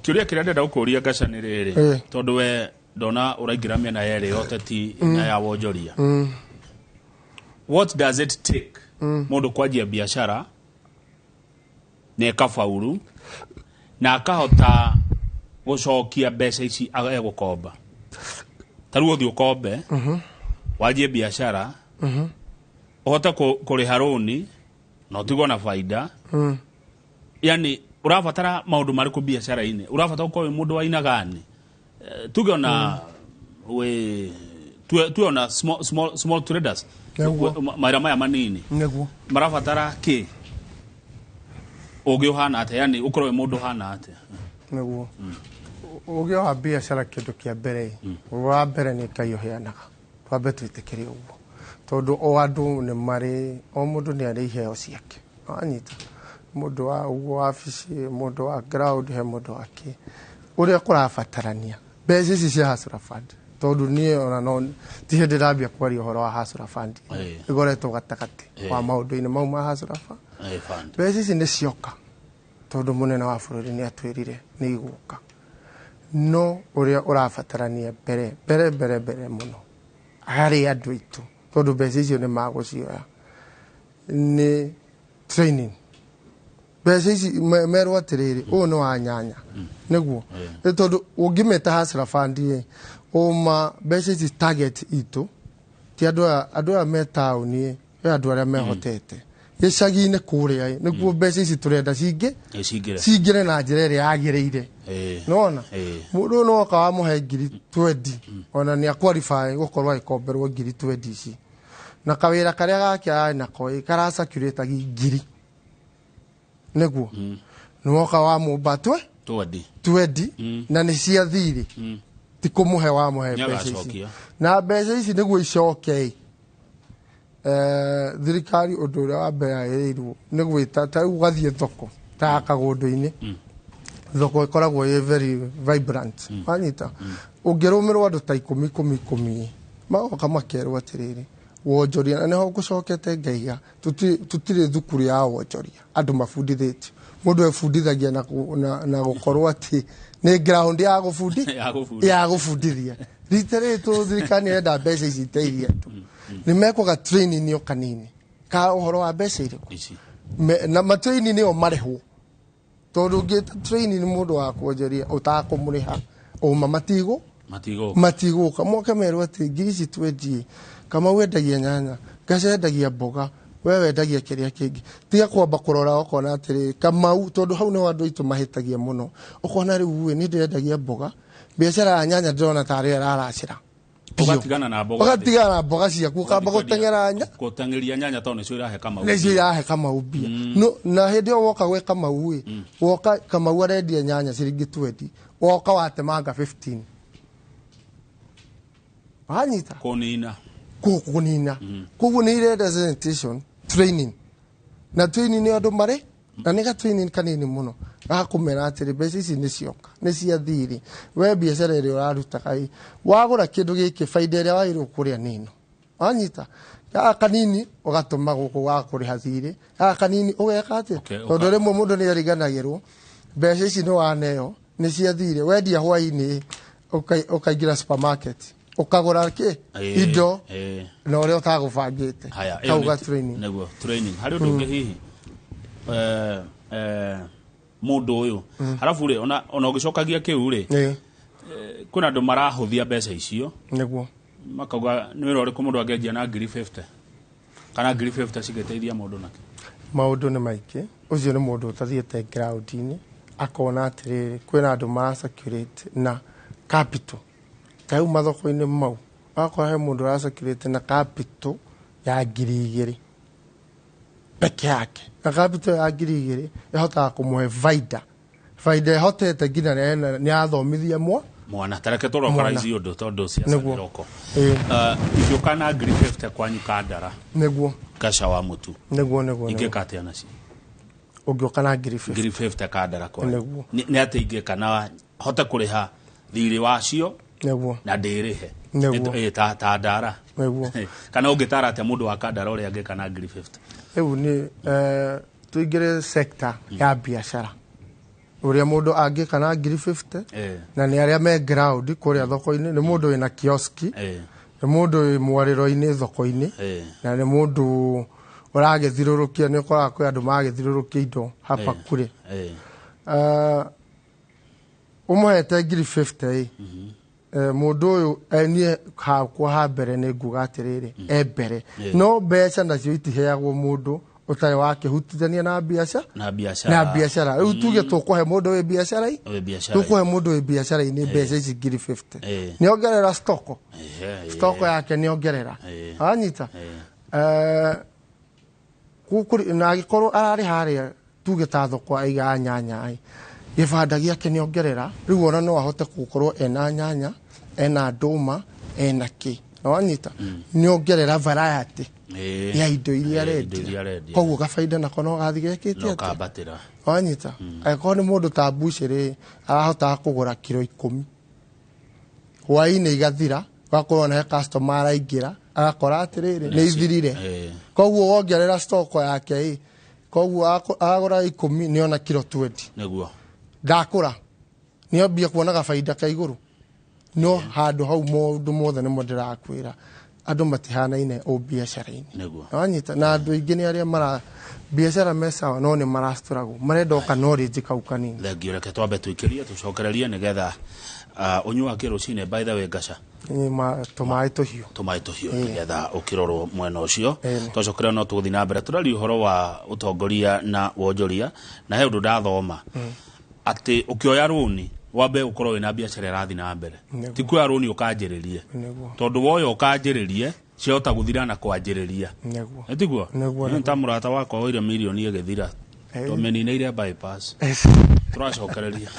Speaker 1: Kĩũria kĩrĩa ndĩrenda gũkũria, ngaca, nĩ rĩrĩ, tondũ we ndona ũraingĩra mĩena yerĩ ya ũteti na ya wonjoria, what does it take mũndũ kwanjia biacara na ĩkabauru na akahota gũcokia mbeca ici egũkomba? Ta rĩu ũthiĩ ũkombe, wanjie biacara, ũhote kũrĩha rũni na ũtigwo na baida, yani ũrabatara maũndũ marĩkũ biacara-inĩ? Ũrabatara gũkorwo wĩ mũndũ wa aina gani? Tuge ona wĩ tuwe ona small, small, small traders, mawĩra maya manini, marabatara kĩ? Ũngĩ ũhana atĩa? Yani ũkorwo wĩ mũndũ ũhana atĩa?
Speaker 2: Nĩguo ũgĩ wa biacara, kĩndũ kĩa mbere, wa mbere nĩ Ngai ũheanaga. Twambe twĩtĩkĩre ũguo, tondũ o andũ nĩ marĩ, o mũndũ nĩ arĩ iheo ciake. Wanyita mũndũ wa ũguo wabici, mũndũ wa ground, he mũndũ wa kĩ. Ũrĩa kũrabatarania mbeca ici cia Hustler Fund, tondũ niĩ ona no ti hĩndĩ ndambia kwaria ũhoro wa Hustler Fund, ĩgoretwo gatagatĩ wa maũndũ-inĩ mau ma Hustler Fund.
Speaker 1: Fund.
Speaker 2: Mbeca ici nĩ cioka, tondũ mũnene wa bũrũri nĩ atwĩrire nĩ igũka, no ũrĩa ũrabatarania mbere mbere mbere mbere mũno harĩ andũ aitũ, tondũ mbeca icio nĩ magũcioya, nĩ training. Mbeca ici merwo atĩrĩrĩ, ũyũ nĩ wa nyanya, nĩguo nĩ tondũ ũngĩmeta Hustler Fund ĩ, ũma mbeca ici target itũ ti andũ aya, andũ aya me taũni ĩ, he andũ arĩa mehotete gĩcagi-inĩ kũrĩa ĩ, nĩkuo mbeca ici tũrenda cingĩ
Speaker 1: Cingĩre.
Speaker 2: Cingĩre na njĩra ĩrĩa yagĩrĩire. Nona mũndũ ũyũ no oka wamũhe 20,000, ona nĩ aqualify gũkorwo agĩkomberwo 20,000 ici, na kawĩra karĩa gake arĩ nako ĩ, karacirculate ngiri, nĩguo nĩ woka wamũmba twe
Speaker 1: 20.
Speaker 2: 20, na nĩ cia thirĩ, ti kũmũhe wamũhe mbeca ici.
Speaker 1: Nĩagacokia.
Speaker 2: Na mbeca ici nĩguo icoke ĩ, thirikari ũndũ ũrĩa wa mbere yagĩrĩirwo nĩ gwĩta, ta rĩu ũgathiĩ thoko ta ya Kagũndũ-inĩ, thoko ĩkoragwo ĩ very vibrant, wanyita ũngĩrũmĩrwo andũ ta 10 10 10, magoka makerwo atĩrĩrĩ, wonjoria, na nĩho ngũcokete ngaiga tũtirĩ thukuru ya wonjoria andũ mabundithĩtio. Mũndũ ebundithagia na gũkorwo atĩ nĩ ground ya gũbundi
Speaker 1: Ya gũbundithia.
Speaker 2: Ya gũbundithia. Rita rĩrĩ tũ thirikari nĩ ĩrenda mbeca ici iteithie andũ, nĩ mekwaga training o kanini ka ũhoro wa mbeca irĩkũ
Speaker 1: Ici.
Speaker 2: Na matraining ĩyo marĩhwo, tondũ ũngĩta training mũndũ wa kwonjoria ũtakũmũrĩha, ũma matigũ
Speaker 1: Matigũ.
Speaker 2: Matigũka. Moke merwo atĩ ngiri ici twendie, kama wendagia nyanya, ngaca endagia mboga, we wendagia kĩrĩa kĩngĩ, tiga kwamba kũrora ũkona atĩrĩ Kamau, tondũ hau nĩho andũ aitũ mahĩtagia mũno. Ũkona rĩu ĩ, niĩ ndĩrendagia mboga, biacara ya nyanya ndĩrona tarĩ yo ĩraracĩra.
Speaker 1: Ũgatigana na mboga.
Speaker 2: Ũgatigana na mboga ciaku, ũkamba gũteng'era nya
Speaker 1: Gũteng'eria nyanya tondũ nĩcio irahe Kamau.
Speaker 2: Nĩcio irahe Kamau mbia. No, na hĩndĩ ĩyo woka gwĩ Kamau ĩ, woka Kamau arendia nyanya ciringi 20, woka watemanga 15. Wanyita
Speaker 1: Kũnina.
Speaker 2: Kũnina. Koguo nĩ irenda sanitation training, na training nĩ andũ marĩ na nĩ ga training kanini mũno gakũmera atĩrĩ, mbeca ici nĩ cioka, nĩ cia thirĩ. We biacara ĩrĩa ũrarutaga ĩ, wagũra kĩndũ gĩkĩ, baida ĩrĩa wagĩrĩirwo kũrĩa nĩ ĩno. Wanyita gaka kanini ũgatũma gũkũ ga kũrĩha thirĩ, gaka kanini ũgeka atĩa? Tondũ rĩmwe mũndũ nĩ ariganagĩrwo mbeca ici nĩ waneo nĩ cia thirĩ. Wendia hwainĩ, ũkaingĩra supermarket, ũkagũra kĩ indo na ũrĩa ũtagũbangĩte.
Speaker 1: Haya, ĩyo
Speaker 2: Kau
Speaker 1: nĩ
Speaker 2: ga training.
Speaker 1: Nĩguo training. Harĩ ũndũ ũngĩ hihi, mũndũ ũyũ harabu rĩ, ona ũgĩcokagia kĩu rĩ, kwĩna andũ marahũthia mbeca icio, makauga nĩ wĩra ũrĩkũ mũndũ angĩanjia na ngiri 50, kana ngiri 50 cingĩteithia mũndũ nakĩ?
Speaker 2: Maũndũ nĩ maingĩ. Ũcio nĩ mũndũ ũtathiĩte ground-inĩ akona atĩrĩrĩ, kwĩna andũ mara circulate na capital ta rĩu mathoko-inĩ mau, wakora he mũndũ ũra circulate na capital ya 2,000 peke yake, na capital ya 2,000 ĩhotaga kũmũhe baida ĩhotete nginya nĩ athomithia mwa
Speaker 1: Mwana. Tareke tũroka
Speaker 2: Mwana.
Speaker 1: raici ũndũ tondũ ciaca nĩroko. Ingĩũka na ngiri 50 kwanyu Kandara, gaca wa mũtu,
Speaker 2: Nĩguo.
Speaker 1: Ingĩka atĩa nacio?
Speaker 2: Ũngĩũka na ngiri 50?
Speaker 1: Ngiri 50 Kandara kwanyu.
Speaker 2: Nĩguo.
Speaker 1: Nĩ atĩ ingĩka na hote kũrĩha thirĩ wacio na ndĩrĩhe? Ta ndara. Kana ũngĩtara atĩa mũndũ wa Kandara ũrĩa angĩka na ngiri 50?
Speaker 2: Rĩu nĩ tũingĩre sector ya biacara ũrĩa mũndũ angĩka na ngiri 50, na nĩ arĩa me ground kũrĩa thoko-inĩ, nĩ mũndũ wĩna kioski, nĩ mũndũ wĩ mwarĩro-inĩ thoko-inĩ, na nĩ mũndũ ũragĩthirũrũkia. Nĩ ũkoraga kwĩ andũ maragĩthirũrũkia indo hapa kure. Ũmũhete ngiri 50 ĩ, mũndũ ũyũ, niĩ hakwa ha mbere nĩ nguga atĩrĩrĩ, e mbere no mbeca nacio itiheagwo mũndũ ũtarĩ wakĩhutithania na biacara.
Speaker 1: Na biacara.
Speaker 2: Na biacara. Rĩu tuge tũkũhe mũndũ wĩ biacara
Speaker 1: Wĩ biacara.
Speaker 2: Tũkũhe mũndũ wĩ biacara-inĩ mbeca ici ngiri 50, nĩ ongerera stoko, stoko yake nĩ ongerera. Wanyita? Na angĩkorwo ararĩ harĩa tuge ta thoko aigaga nyanya ĩ, gĩbanda gĩake nĩ ongerera. Rĩu ona no ahote gũkorwo ena nyanya, ena ndũma, ena kĩ. Na wanyita nĩ ongerera variety ya indo iria
Speaker 1: Indo
Speaker 2: arendia.
Speaker 1: iria arendia.
Speaker 2: Koguo gabaida nako no gathi gekĩte
Speaker 1: No
Speaker 2: atĩa?
Speaker 1: kambatĩra.
Speaker 2: Wanyita? Angĩkorwo nĩ mũndũ ta mbucĩrĩ arahotaga kũgũra kiro 10, hwainĩ igathira, ũgakorwo na he customer araingĩra agakora atĩrĩrĩ, nĩ ithirire. Koguo wongerera stoko yake ĩ, koguo agũra 10 nĩona kiro 20. Ndakũra nĩambia kuonaga baida ka igũrũ. No handũ hau maũndũ mothe nĩmo ndĩrakwĩra, andũ matihanaine o biacara-inĩ. Wanyita? Na andũ aingĩ nĩ arĩa mara biacara me sawa, no nĩ marastruggle, marenda o knowledge kau kanini.
Speaker 1: Thengio. Reke twambe tũikĩrie, tũcokererie nĩgetha ũnyua kĩ rũcinĩ, by the way, ngaca?
Speaker 2: Nĩ tũmaĩ tũhiũ.
Speaker 1: Tũmaĩ tũhiũ nĩgetha ũkĩrorwo mwena ũcio. Twacokera no tũgũthiĩ na mbere tũraria ũhoro wa ũtongoria na wonjoria, na he ũndũ ndathoma atĩ ũkĩoya rũni wambe ũkorwo wĩna biacara ĩrathiĩ na mbere. Ti kuoya rũni ũkanjĩrĩrie, tondũ woya ũkanjĩrĩrie ciahota gũthira na kwanjĩrĩria. Ĩtiguo?
Speaker 2: Nĩguo.
Speaker 1: Nĩ ta mũrata wakwa woire mirioni ĩgĩthira, tũmĩninĩire bypass. Tũracokereria.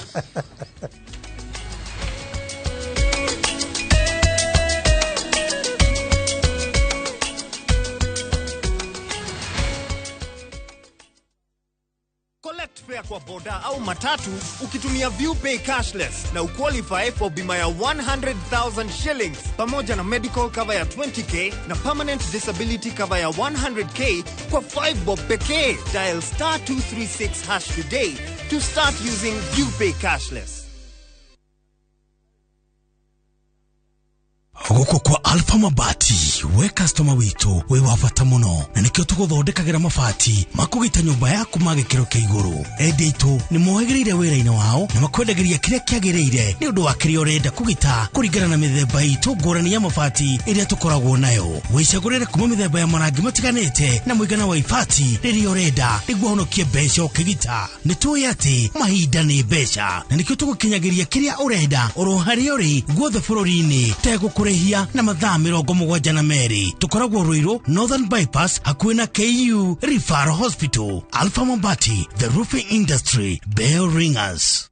Speaker 3: Collect fare kwa boda au matatu ukitumia ViewPay cashless na uqualify for bima ya 100,000 shillings pamoja na medical cover ya 20K na permanent disability cover ya 100K kwa 5 bob pekee. Dial star 236 hash today to start using ViewPay cashless.
Speaker 4: Gũkũ kwa Alpha Mabati, we customer witũ wĩ wa bata mũno, na nĩkĩo tũgũthondekagĩra mabati makũgita nyũmba yaku ma gĩkĩro kĩa igũrũ. Endia aitũ nĩ mohĩgĩrĩire wĩra-inĩ wao na makwendagĩria kĩrĩa kĩagĩrĩire nĩ ũndũ wa kĩrĩa ũrenda kũgita kũringana na mĩthemba itũ ngũrani ya mabati ĩrĩa tũkoragwo nayo. Wĩcagũrĩre kuma mĩthemba ya marangi matiganĩte na mũigana wa ibati rĩrĩa ũrenda nĩguo ũhonokie mbeca ũkĩgita. Nĩ tũĩ atĩ mahinda nĩ mbeca, na nĩkĩo tũgũkinyagĩria kĩrĩa ũrenda oro harĩa ũrĩ guothe bũrũri-inĩ tegũkũrĩhia na mathaa 72. Tũkoragwo Ruiru Northern Bypass hakuhĩ na KU Referral Hospital. Alpha Mabati, the roofing industry bell ringers.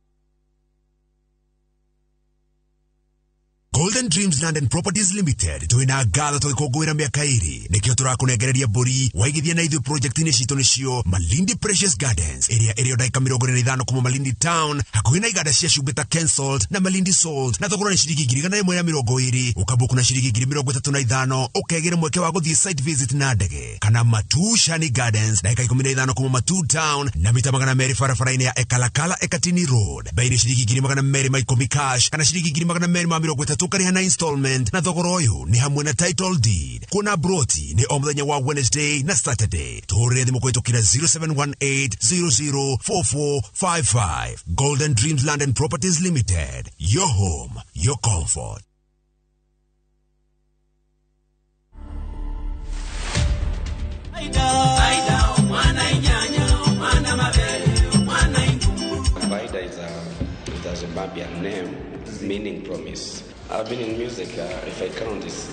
Speaker 5: Golden Dreams Land and Properties Limited twina ngatho tũgĩkũngũĩra mĩaka ĩrĩ nĩkĩo tũrakũnengereria mbũri waigithia na ithuĩ project-inĩ citũ nĩcio Malindi Precious Gardens ĩrĩa ĩrĩ o ndagĩka 45 kuma Malindi Town hakuhĩ na iganda cia cumbĩ ta Kensalt na Malindi Salt na thogora nĩ ciringi 120,000 ũkambuku na ciringi 35,000 ũkegĩra mweke wa gũthiĩ site visit na ndege kana Matu Shani Gardens ndagĩka 15 kuma Matu Town na mita 200 barabara-inĩ ya Ekalakala Ekatini Road bei nĩ ciringi 210,000 cash kana ciringi 230,000 ũkarĩha na installment na thogora ũyũ nĩ hamwe na title deed kuona broti nĩ o mũthenya wa Wednesday na Saturday tũhũrĩre thimũ kũhĩtũkĩra 0718004455 Golden Dreams Land and Properties Limited, your home, your comfort.
Speaker 6: Faida is a Zimbabwean name meaning promise. I've been in music, if I count this,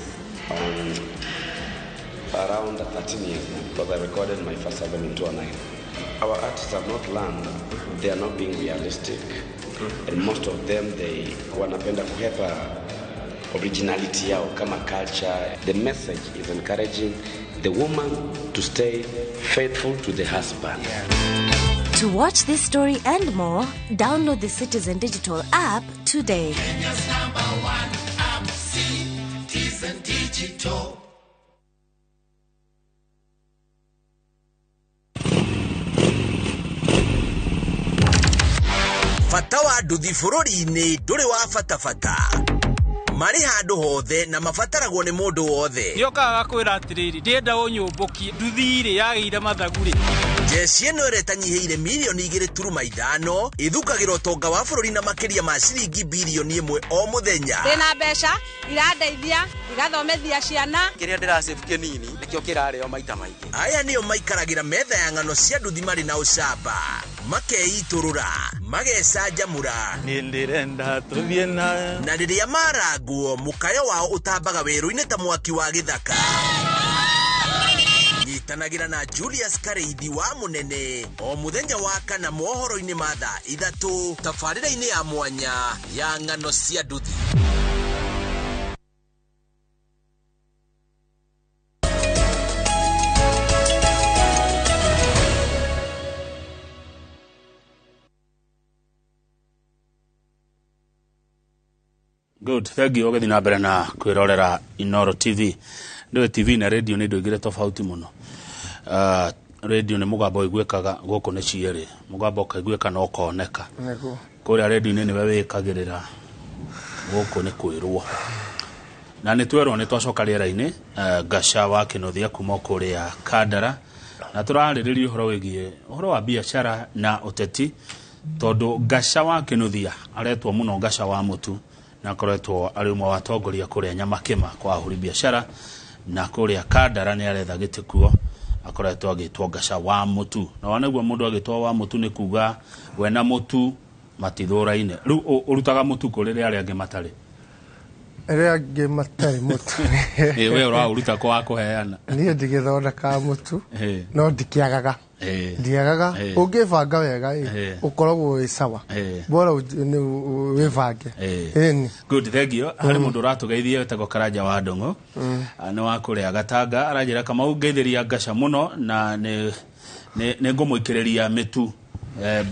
Speaker 6: around 13 years now, because I recorded my first album in 2009. Our artists have not learned, they are not being realistic, and most of them, they wanapenda kuhepa originality yao kama culture. The message is encouraging the woman to stay faithful to the husband.
Speaker 7: Yeah. To watch this story and more, download the Citizen Digital app today.
Speaker 8: Kenya's number one app, Citizen Digital.
Speaker 9: Bata wa nduthi bũrũri-inĩ ndũrĩ wa bata bata. Marĩ handũ hothe na mabataragwo nĩ mũndũ wothe.
Speaker 10: Nĩokaga gakwĩra atĩrĩrĩ, ndĩrenda ũnyũmbũkie nduthi rĩ yagĩire mathagu rĩ.
Speaker 9: Jeshi ĩno ĩrĩa ĩtanyihĩire mirioni 2.5 ĩthukagĩra ũtonga wa bũrũri na makĩria ma ciringi birioni 1 o mũthenya.
Speaker 11: Ndĩna mbeca irandeithia igathomethia ciana.
Speaker 12: Kĩrĩa ndĩrasave kĩnini nĩkĩo kĩrarĩo maita maingĩ.
Speaker 9: Aya nĩo maikaragĩra metha ya ng'ano cia nduthi marĩ na ũcamba, makeitũrũra, magecanjamũra.
Speaker 13: Niĩ ndĩrenda tũthiĩ na
Speaker 9: na rĩrĩa marangwo mũkayo wao ũtambaga werũ-inĩ ta mwaki wa gĩthaka. Nyitanagĩra na Julius Kareithi wa Mũnene o mũthenya wa kana mohoro-inĩ ma thaa 3 tabarĩra-inĩ ya mwanya ya ng'ano cia nduthi.
Speaker 1: Good, thank you. Ũgĩthiĩ na mbere na kwĩrorera Inooro TV. Ndũĩ TV na radio nĩ indo igĩrĩ tofauti mũno. Radio nĩ mũgambo ũiguĩkaga, gũkũ nĩ cierĩ. Mũgambo ũkaiguĩka na ũkoneka. Kũrĩa radio-inĩ nĩwe wĩkagĩrĩra, gũkũ nĩ kwĩrwo. Na nĩ twerwo nĩ twacoka rĩera-inĩ, Gaca wa Kĩnuthia kuma kũrĩa Kandara, na tũrarĩrĩria ũhoro wĩgiĩ ũhoro wa biacara na ũteti, tondũ Gaca wa Kĩnuthia aretwo mũno Gaca wa Mũtu, na akoretwo arĩ ũmwe wa atongoria kũrĩa Nyamakĩma kwa ahũri biacara, na kũrĩa Kandara nĩ aretha gĩtĩ kuo, akoretwo agĩtwo Gaca wa Mũtu. Na wanaigua mũndũ agĩtwo wa Mũtu nĩ kuga we na mũtu matithũraine. Rĩu ũrutaga mũtu kũ rĩrĩa arĩa angĩ matarĩ?
Speaker 2: Arĩa angĩ matarĩ mũtu.
Speaker 1: We ũraũruta kũ wa kũheana?
Speaker 2: Niĩ ndigĩthondekaga mũtu, no ndikĩagaga. Ndiagaga, ũngĩbanga wega ĩ, ũkoragwo wĩ sawa. Bora wĩbange. Ĩni.
Speaker 1: Good, thank you. Harĩ mũndũ ũratũgeithia wĩtagwo Karanja wa Ndũng'ũ, nĩ wa kũrĩa Gatanga, aranjĩra Kamau ngeithĩria Gaca mũno na nĩ ngũmũikĩrĩria mĩtu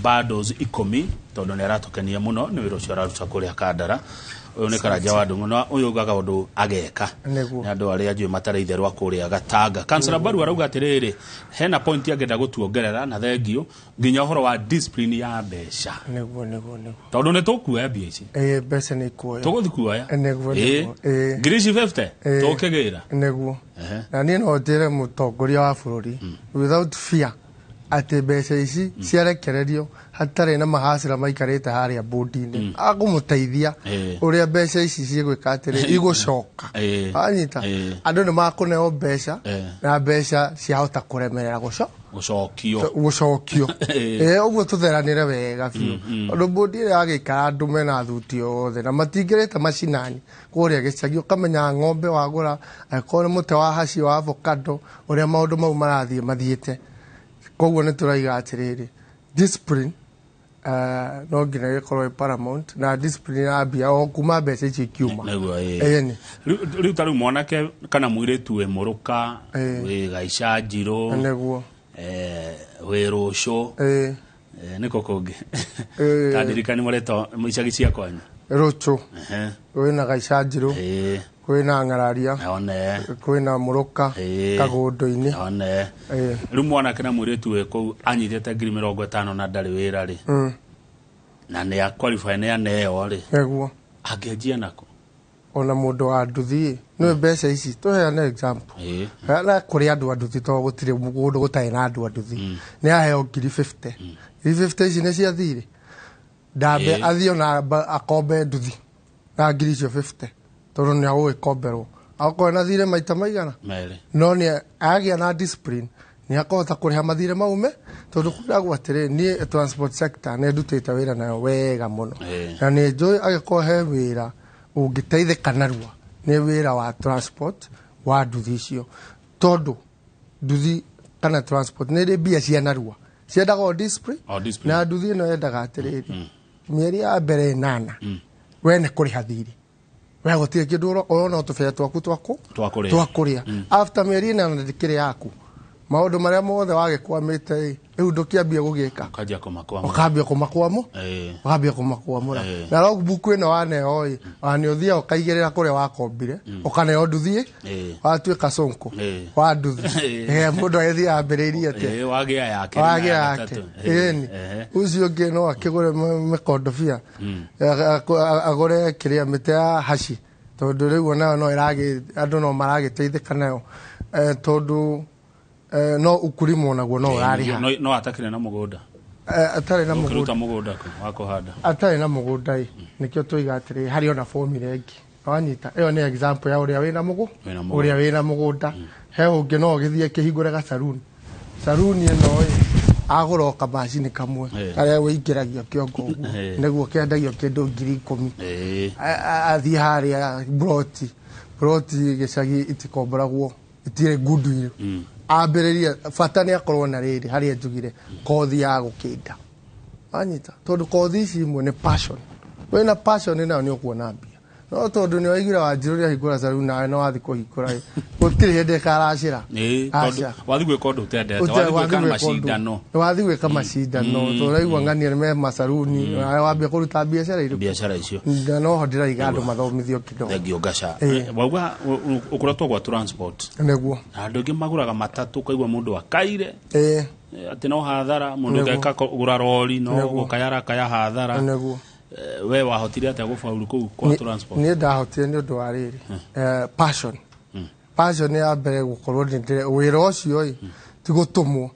Speaker 1: bundles 10 tondũ nĩ aratũkenia mũno nĩ wĩra ũcio araruta kũrĩa Kandara. Ũyũ nĩ Karanja wa Ndũng'ũ na ũyũ ugaga ũndũ ageka. Nĩ andũ arĩa njũĩ matarĩ itherũ a kũrĩa Gatanga. Kansela Baru arauga atĩrĩrĩ, hena point angĩenda gũtuongerera na thengio nginya ũhoro wa discipline ya mbeca.
Speaker 2: Nĩguo nĩguo nĩguo.
Speaker 1: Tondũ nĩ tũkuoya mbia ici.
Speaker 2: Ĩĩ, mbeca nĩ ikuoya.
Speaker 1: Tũgũthiĩ kuoya.
Speaker 2: Nĩguo nĩguo.
Speaker 1: Ngiri ici 50 tũkĩgĩra.
Speaker 2: Nĩguo. Na niĩ no njĩre mũtongoria wa bũrũri without fear atĩ mbeca ici ciarekererio hatarĩ na mahacĩra maikarĩte harĩa bũndi-inĩ, akũmũteithia ũrĩa mbeca ici cigwĩka atĩrĩ igũcoka. Wanyita, andũ nĩ makũneo mbeca na mbeca ciahota kũremerera
Speaker 1: gũcokio.
Speaker 2: Gũcokio. Ũguo tũtheranĩre wega biũ. Tondũ bũndi ĩrĩa yagĩikara andũ mena thuti othe na matingĩrĩte macinani kũrĩa gĩcagi, ũkamenya ng'ombe wagũra angĩkorwo nĩ mũtĩ wa haci wa avocado, ũrĩa maũndũ mau marathiĩ mathiĩte. Koguo nĩ tũraiga atĩrĩrĩ, discipline No nginya gĩkorwo ĩ paramount na discipline ya mbia o kuma mbeca icio ikiuma.
Speaker 1: Nĩguo, ĩĩ.
Speaker 2: Ĩni.
Speaker 1: Rĩu ta rĩu mwanake kana mũirĩtu wĩ mũrũka,
Speaker 2: Ĩĩ.
Speaker 1: wĩ gaica njirũ,
Speaker 2: Nĩguo.
Speaker 1: Wĩ rũcũ,
Speaker 2: Ĩĩ.
Speaker 1: Nĩkũ kũngĩ?
Speaker 2: Ĩĩ.
Speaker 1: Ta ndirikani marĩtwa icagi cia kwanyu.
Speaker 2: Rũcũ.
Speaker 1: Ehe.
Speaker 2: Kwĩna gaica njirũ.
Speaker 1: Ĩĩ.
Speaker 2: Kwĩna ng'araria.
Speaker 1: One.
Speaker 2: Kwĩna mũrũka.
Speaker 1: Ĩĩ.
Speaker 2: Kagũndũ-inĩ.
Speaker 1: One.
Speaker 2: Ĩĩ.
Speaker 1: Rĩu mwanake na mũirĩtu wĩ kũu anyitĩte 50,000 na ndarĩ wĩra rĩ, na nĩ a qualify, nĩ aneo rĩ,
Speaker 2: Nĩguo.
Speaker 1: Angĩanjia nako?
Speaker 2: Ona mũndũ wa nduthi nĩ mbeca ici, tũheane example. Na kũrĩ andũ a nduthi, tondũ gũtirĩ mũndũ gũtarĩ na andũ a nduthi, nĩ aheo 50,000. 50,000 ici nĩ cia thirĩ, ndambe athiĩ ona akombe nduthi na ngiri icio 50, tondũ nĩ agũgĩkomberwo akorwo na thirĩ maita maigana.
Speaker 1: Merĩ.
Speaker 2: No nĩ agĩa na discipline, nĩ akũhota kũrĩha mathirĩ mau me, tondũ kwĩragwo atĩrĩ, niĩ transport sector nĩ ndutĩte wĩra nayo wega mũno. Na nĩ njũĩ angĩkorwo he wĩra ũngĩteithĩka narua nĩ wĩra wa transport wa nduthi icio, tondũ nduthi kana transport nĩ ĩrĩ mbia cia narua, ciendaga o discipline.
Speaker 1: O discipline.
Speaker 2: Na nduthi ĩno yendaga atĩrĩrĩ, mĩeri ya mbere 8 we nĩ kũrĩha thirĩ, we gũtirĩ kĩndũ ũrona, o tũbeca twaku twaku
Speaker 1: Twa kũrĩa.
Speaker 2: Twa kũrĩa. After mĩeri 8 ndĩkĩrĩ yaku, maũndũ marĩa mothe wagĩkwamĩte ĩ, rĩu ndũkĩambia gũgĩka.
Speaker 1: Ũkanjia kũmakwamũra.
Speaker 2: Ũkambia kũmakwamũ ũkambia kũmakwamũra. Na logbook ĩno waneo ĩ, ona nĩ ũthiaga ũkaigĩrĩra kũrĩa wakombire, ũkaneo nduthi ĩ, watuĩka sonko wa nduthi. Mũndũ agĩthiĩ ambĩrĩirie atĩa?
Speaker 1: Wagĩa yake na
Speaker 2: wagĩa
Speaker 1: ya
Speaker 2: yake.
Speaker 1: gatatũ.
Speaker 2: Ĩni. Ũcio ũngĩ no akĩgũre mĩkondobia, agũre kĩrĩa mĩtĩ ya haci, tondũ rĩu onayo no ĩragĩ andũ no maragĩteithĩka nayo. Tondũ no ukulima onaguo no ũrarĩha.
Speaker 1: No atakĩrĩ na mũgũnda.
Speaker 2: Atarĩ na
Speaker 1: Ũkĩruta
Speaker 2: mũgũnda.
Speaker 1: Mũgũnda kũ wa kũhanda?
Speaker 2: Atarĩ na mũgũnda ĩ, nĩkĩo tũiga atĩrĩ, harĩ ona formula ĩngĩ wanyita, ĩyo nĩ example ya ũrĩa wĩna mũgũ
Speaker 1: Wĩna mũgũnda.
Speaker 2: Ũrĩa wĩna mũgũnda, he ũngĩ no ũgĩthiĩ akĩhingũre gacaruni. Saruni ĩno ĩ, agũra o kamacini kamwe karĩa wĩingĩragia kĩongo ũguo, nĩguo kĩendagio kĩndũ 10,000. Athiĩ harĩa broti, broti gĩcagi itikomboragwo, itirĩ ngundu. Ambĩrĩrie, bata nĩ akorwo na rĩrĩ harĩa njugire kothi ya gũkĩnda wanyita, tondũ kothi ici imwe nĩ passion. Wĩna passion nayo nĩ ũkuona mbia, no tondũ nĩ waiguire Wanjirũ nĩ ahingũra saruni, nawe no wathiĩ kũhingũra ĩ, gũtirĩ hĩndĩ ĩkaracĩra.
Speaker 1: Tondũ
Speaker 2: Aca.
Speaker 1: wathiĩ gwĩka ũndũ ũtendete, wathiĩ gwĩka macindano.
Speaker 2: Wathiĩ gwĩka macindano, tondũ ũraigua ng'ania nĩ me macaruni, nawe wambia kũruta biacara irĩkũ?
Speaker 1: Biacara icio.
Speaker 2: Na noho ndĩraiga andũ mathomithio kidogo.
Speaker 1: Thengio ngaca. Wauga ũkoretwo gwa transport,
Speaker 2: Nĩguo.
Speaker 1: Na andũ aingĩ magũraga matatũ, ũkaigua mũndũ akaire atĩ no hathara, mũndũ
Speaker 2: Nĩguo.
Speaker 1: ũngĩ akagũra rori no gũkaya kaya hathara.
Speaker 2: Nĩguo.
Speaker 1: We wahotire atĩa gũbauru kũu kwa transport?
Speaker 2: Niĩ ndahotire nĩ ũndũ wa rĩrĩ, passion. Passion ya mbere gũkorwo nĩ wĩra ũcio ĩ, ti gũtũmwo,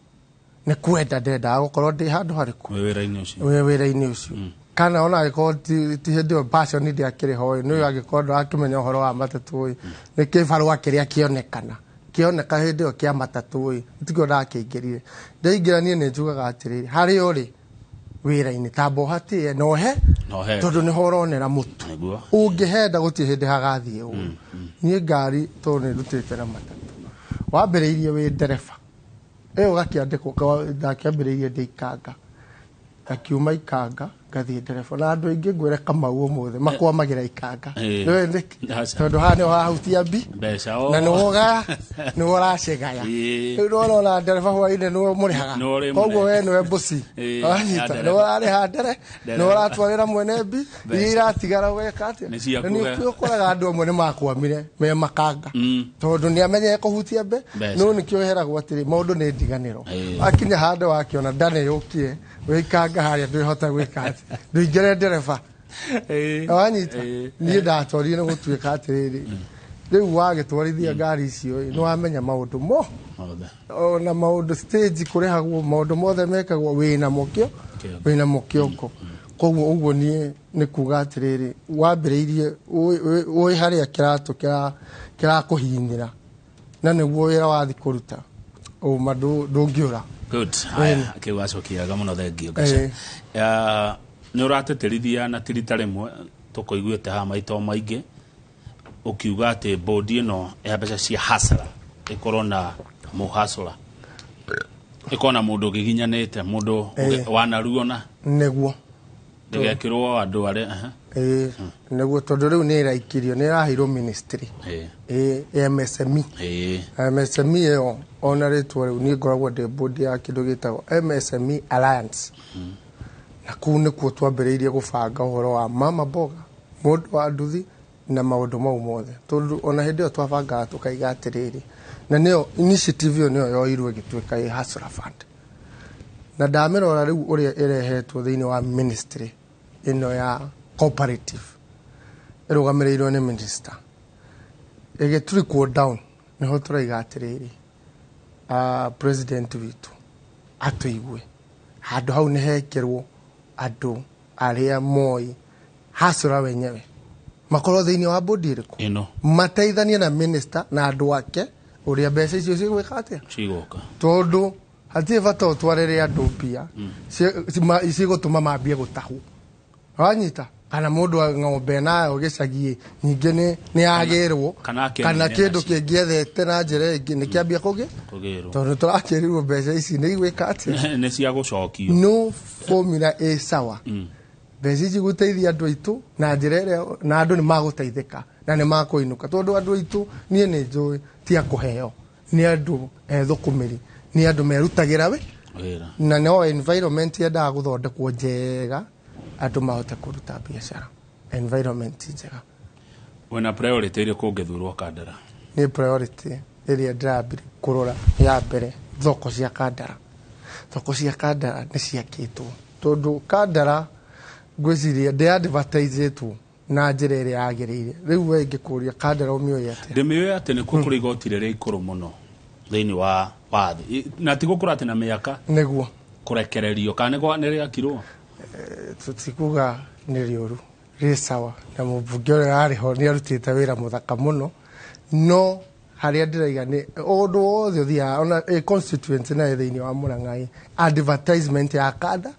Speaker 2: nĩ kwenda ndendaga gũkorwo ndĩ handũ harĩkũ?
Speaker 1: Wĩ wĩra-inĩ ũcio.
Speaker 2: Wĩ wĩra-inĩ ũcio, kana ona angĩkorwo ti hĩndĩ ĩyo passion ndĩakĩrĩ ho ĩ, nĩ angĩkorwo ndũrakĩmenya ũhoro wa matatũ ĩ, nĩ kĩbarũa kĩrĩa kĩonekana kĩoneka hĩndĩ ĩyo kĩa matatũ ĩ, tikĩo ndakĩingĩrire. Ndaingĩra niĩ nĩ njugaga atĩrĩrĩ, harĩa ũrĩ wĩra-inĩ tamba ũhatĩe na ũhe,
Speaker 1: Na ũhe.
Speaker 2: Tondũ nĩho ũronera mũtu. Ũngĩhenda gũtirĩ hĩndĩ hagathiĩ ũru. Niĩ ngari tondũ nĩ ndutĩte na matatũ, wambĩrĩirie wĩ ndereba ĩyo ũgakĩandĩkwo, ndakĩambĩrĩirie ndĩ Ikanga, ngakiuma Ikanga ngathiĩ ndereba, na andũ aingĩ ngwĩre Kamau ũmũthĩ makwamagĩra Ikanga. Nĩũĩ nĩkĩ?
Speaker 1: Aca.
Speaker 2: Tondũ haha nĩho hahutia mbi
Speaker 1: mbeca
Speaker 2: na nĩwe ũgaya, nĩwe ũracigaya. Rĩu nĩwona ona ndereba hwainĩ nĩwe mũrĩhaga.
Speaker 1: Nĩwe ũrĩ
Speaker 2: Koguo
Speaker 1: mũnene.
Speaker 2: we nĩwe mbuci.
Speaker 1: Ya
Speaker 2: Wanyita,
Speaker 1: ndereba.
Speaker 2: nĩwe ũrarĩha ndere,
Speaker 1: Ndereba.
Speaker 2: nĩwe ũratwarĩra mwene mbi
Speaker 1: Mbeca.
Speaker 2: iria iratigara weka atĩa?
Speaker 1: Nĩ ciaku
Speaker 2: Na nĩ
Speaker 1: we.
Speaker 2: ũkoraga andũ amwe nĩ makwamire me makanga, tondũ nĩ amenyere kũhutia mbe.
Speaker 1: Mbeca.
Speaker 2: No nĩkĩo heragwo atĩrĩ, maũndũ nĩ ndiganĩro. Wakinya handũ wakĩona nda nĩ yũkire, wĩikanga harĩa ndwĩhota gwĩka atĩ ndũingĩre ndereba. Wanyita, niĩ ndatwarire nĩ gũtuĩka atĩrĩrĩ, rĩu wagĩtwarithia ngari icio ĩ, nĩ wamenya maũndũ mo
Speaker 1: Mothe.
Speaker 2: Ona maũndũ stage kũrĩhagwo, maũndũ mothe mekagwo wĩna mokĩo, wĩna mũkĩongo. Koguo ũguo niĩ nĩ kuga atĩrĩrĩ, wambĩrĩirie ũĩ harĩa kĩratũ kĩrakũhinyĩra, na nĩguo wĩra wathi kũruta ũma ndũngĩũra.
Speaker 1: Good. Haya, kĩu wacokia wega mũno, thengio ngaca. Nĩ ũratĩtĩrithia na ti rita rĩmwe tũkũiguĩte haha maita o maingĩ ũkiuga atĩ bodi ĩno ya mbeca cia hasara ĩkorwo na mũhasũra. Ĩkona mũndũ ũgiginyanĩte, mũndũ wanaruona.
Speaker 2: Nĩguo.
Speaker 1: Ndĩgekĩrwo andũ arĩa aha.
Speaker 2: Ĩĩ, nĩguo, tondũ rĩu nĩ ĩraikirio, nĩ ĩraheirwo ministry ĩ MSME. MSME ĩyo ona rĩtwa rĩu, niĩ ngoragwo ndĩ board ya kĩndũ gĩtagwo MSME Alliance, na kũu nĩkuo twambĩrĩirie gũbanga ũhoro wa mama mboga, mũndũ wa nduthi na maũndũ mau mothe, tondũ ona hĩndĩ ĩyo twabangaga tũkaiga atĩrĩrĩ, na nĩyo initiative ĩyo nĩyo yoirwo ĩgĩtuĩka ĩ Hustler Fund. Na ndamĩrora rĩu ũrĩa ĩrehetwo thĩinĩ wa ministry ĩno ya cooperative ĩrũgamĩrĩirwo nĩ minister, ĩgĩ trickle down, nĩho tũraiga atĩrĩrĩ, president witũ atũigue handũ hau nĩ hekĩrwo andũ arĩa moĩ hasũra wenyewe, makorwo thĩinĩ wa bodi ĩrĩkũ
Speaker 1: ĩno,
Speaker 2: mateithanie na minister na andũ ake ũrĩa mbeca icio cigwĩka atĩa,
Speaker 1: cigoka.
Speaker 2: Tondũ hatirĩ bata ũtwarĩre andũ mbia cigũtũma mambie gũtahwo, wanyita, kana mũndũ wa ng'ombe nayo gĩcagi ningĩ nĩ yagĩrwo
Speaker 1: kana akĩendia
Speaker 2: kana kĩndũ
Speaker 1: nacio.
Speaker 2: Kĩngĩethete na njĩra ĩngĩ nĩ kĩambia kũgĩ
Speaker 1: kũgĩrwo.
Speaker 2: Tondũ tũrakĩrirwo mbeca ici nĩ igwĩka atĩa?
Speaker 1: Nĩ cia gũcokio.
Speaker 2: No formula ĩ sawa, mbeca ici gũteithia andũ aitũ na njĩra ĩrĩa na andũ nĩ magũteithĩka na nĩ makũinũka, tondũ andũ aitũ niĩ nĩ njũĩ ti a kũheo, nĩ andũ ethũkũmĩri, nĩ andũ merutagĩra wĩ
Speaker 1: wĩra.
Speaker 2: Na no environment yendaga gũthondekwo njega, andũ mahote kũruta biacara environment njega.
Speaker 1: Wĩna priority ĩrĩkũ ũngĩthurwo Kandara?
Speaker 2: Nĩ priority ĩrĩa ndĩrambire kũrora ya mbere, thoko cia Kandara. Thoko cia Kandara nĩ ciakĩtwo, tondũ Kandara ngwĩciria ndĩ advertisetwo na njĩra ĩrĩa yagĩrĩire. Rĩu we ingĩkũria, Kandara ũmĩũĩ atĩa?
Speaker 1: Ndĩmĩũĩ atĩ nĩkuo kũrĩ igoti rĩrĩa ikũrũ mũno thĩinĩ wa thĩ, na ti gũkũra atĩ na mĩaka kũrekererio kana nĩ rĩakirwo.
Speaker 2: Tũtikuga nĩ rĩũru, rĩ sawa, na mũmbunge ũrĩa arĩ ho nĩ arutĩte wĩra mũthaka mũno, no harĩa ndĩraiga nĩ ũndũ wothe ũthiaga ona ĩ constituency nayo thĩinĩ wa Murang'a ĩ advertisement ya Kanda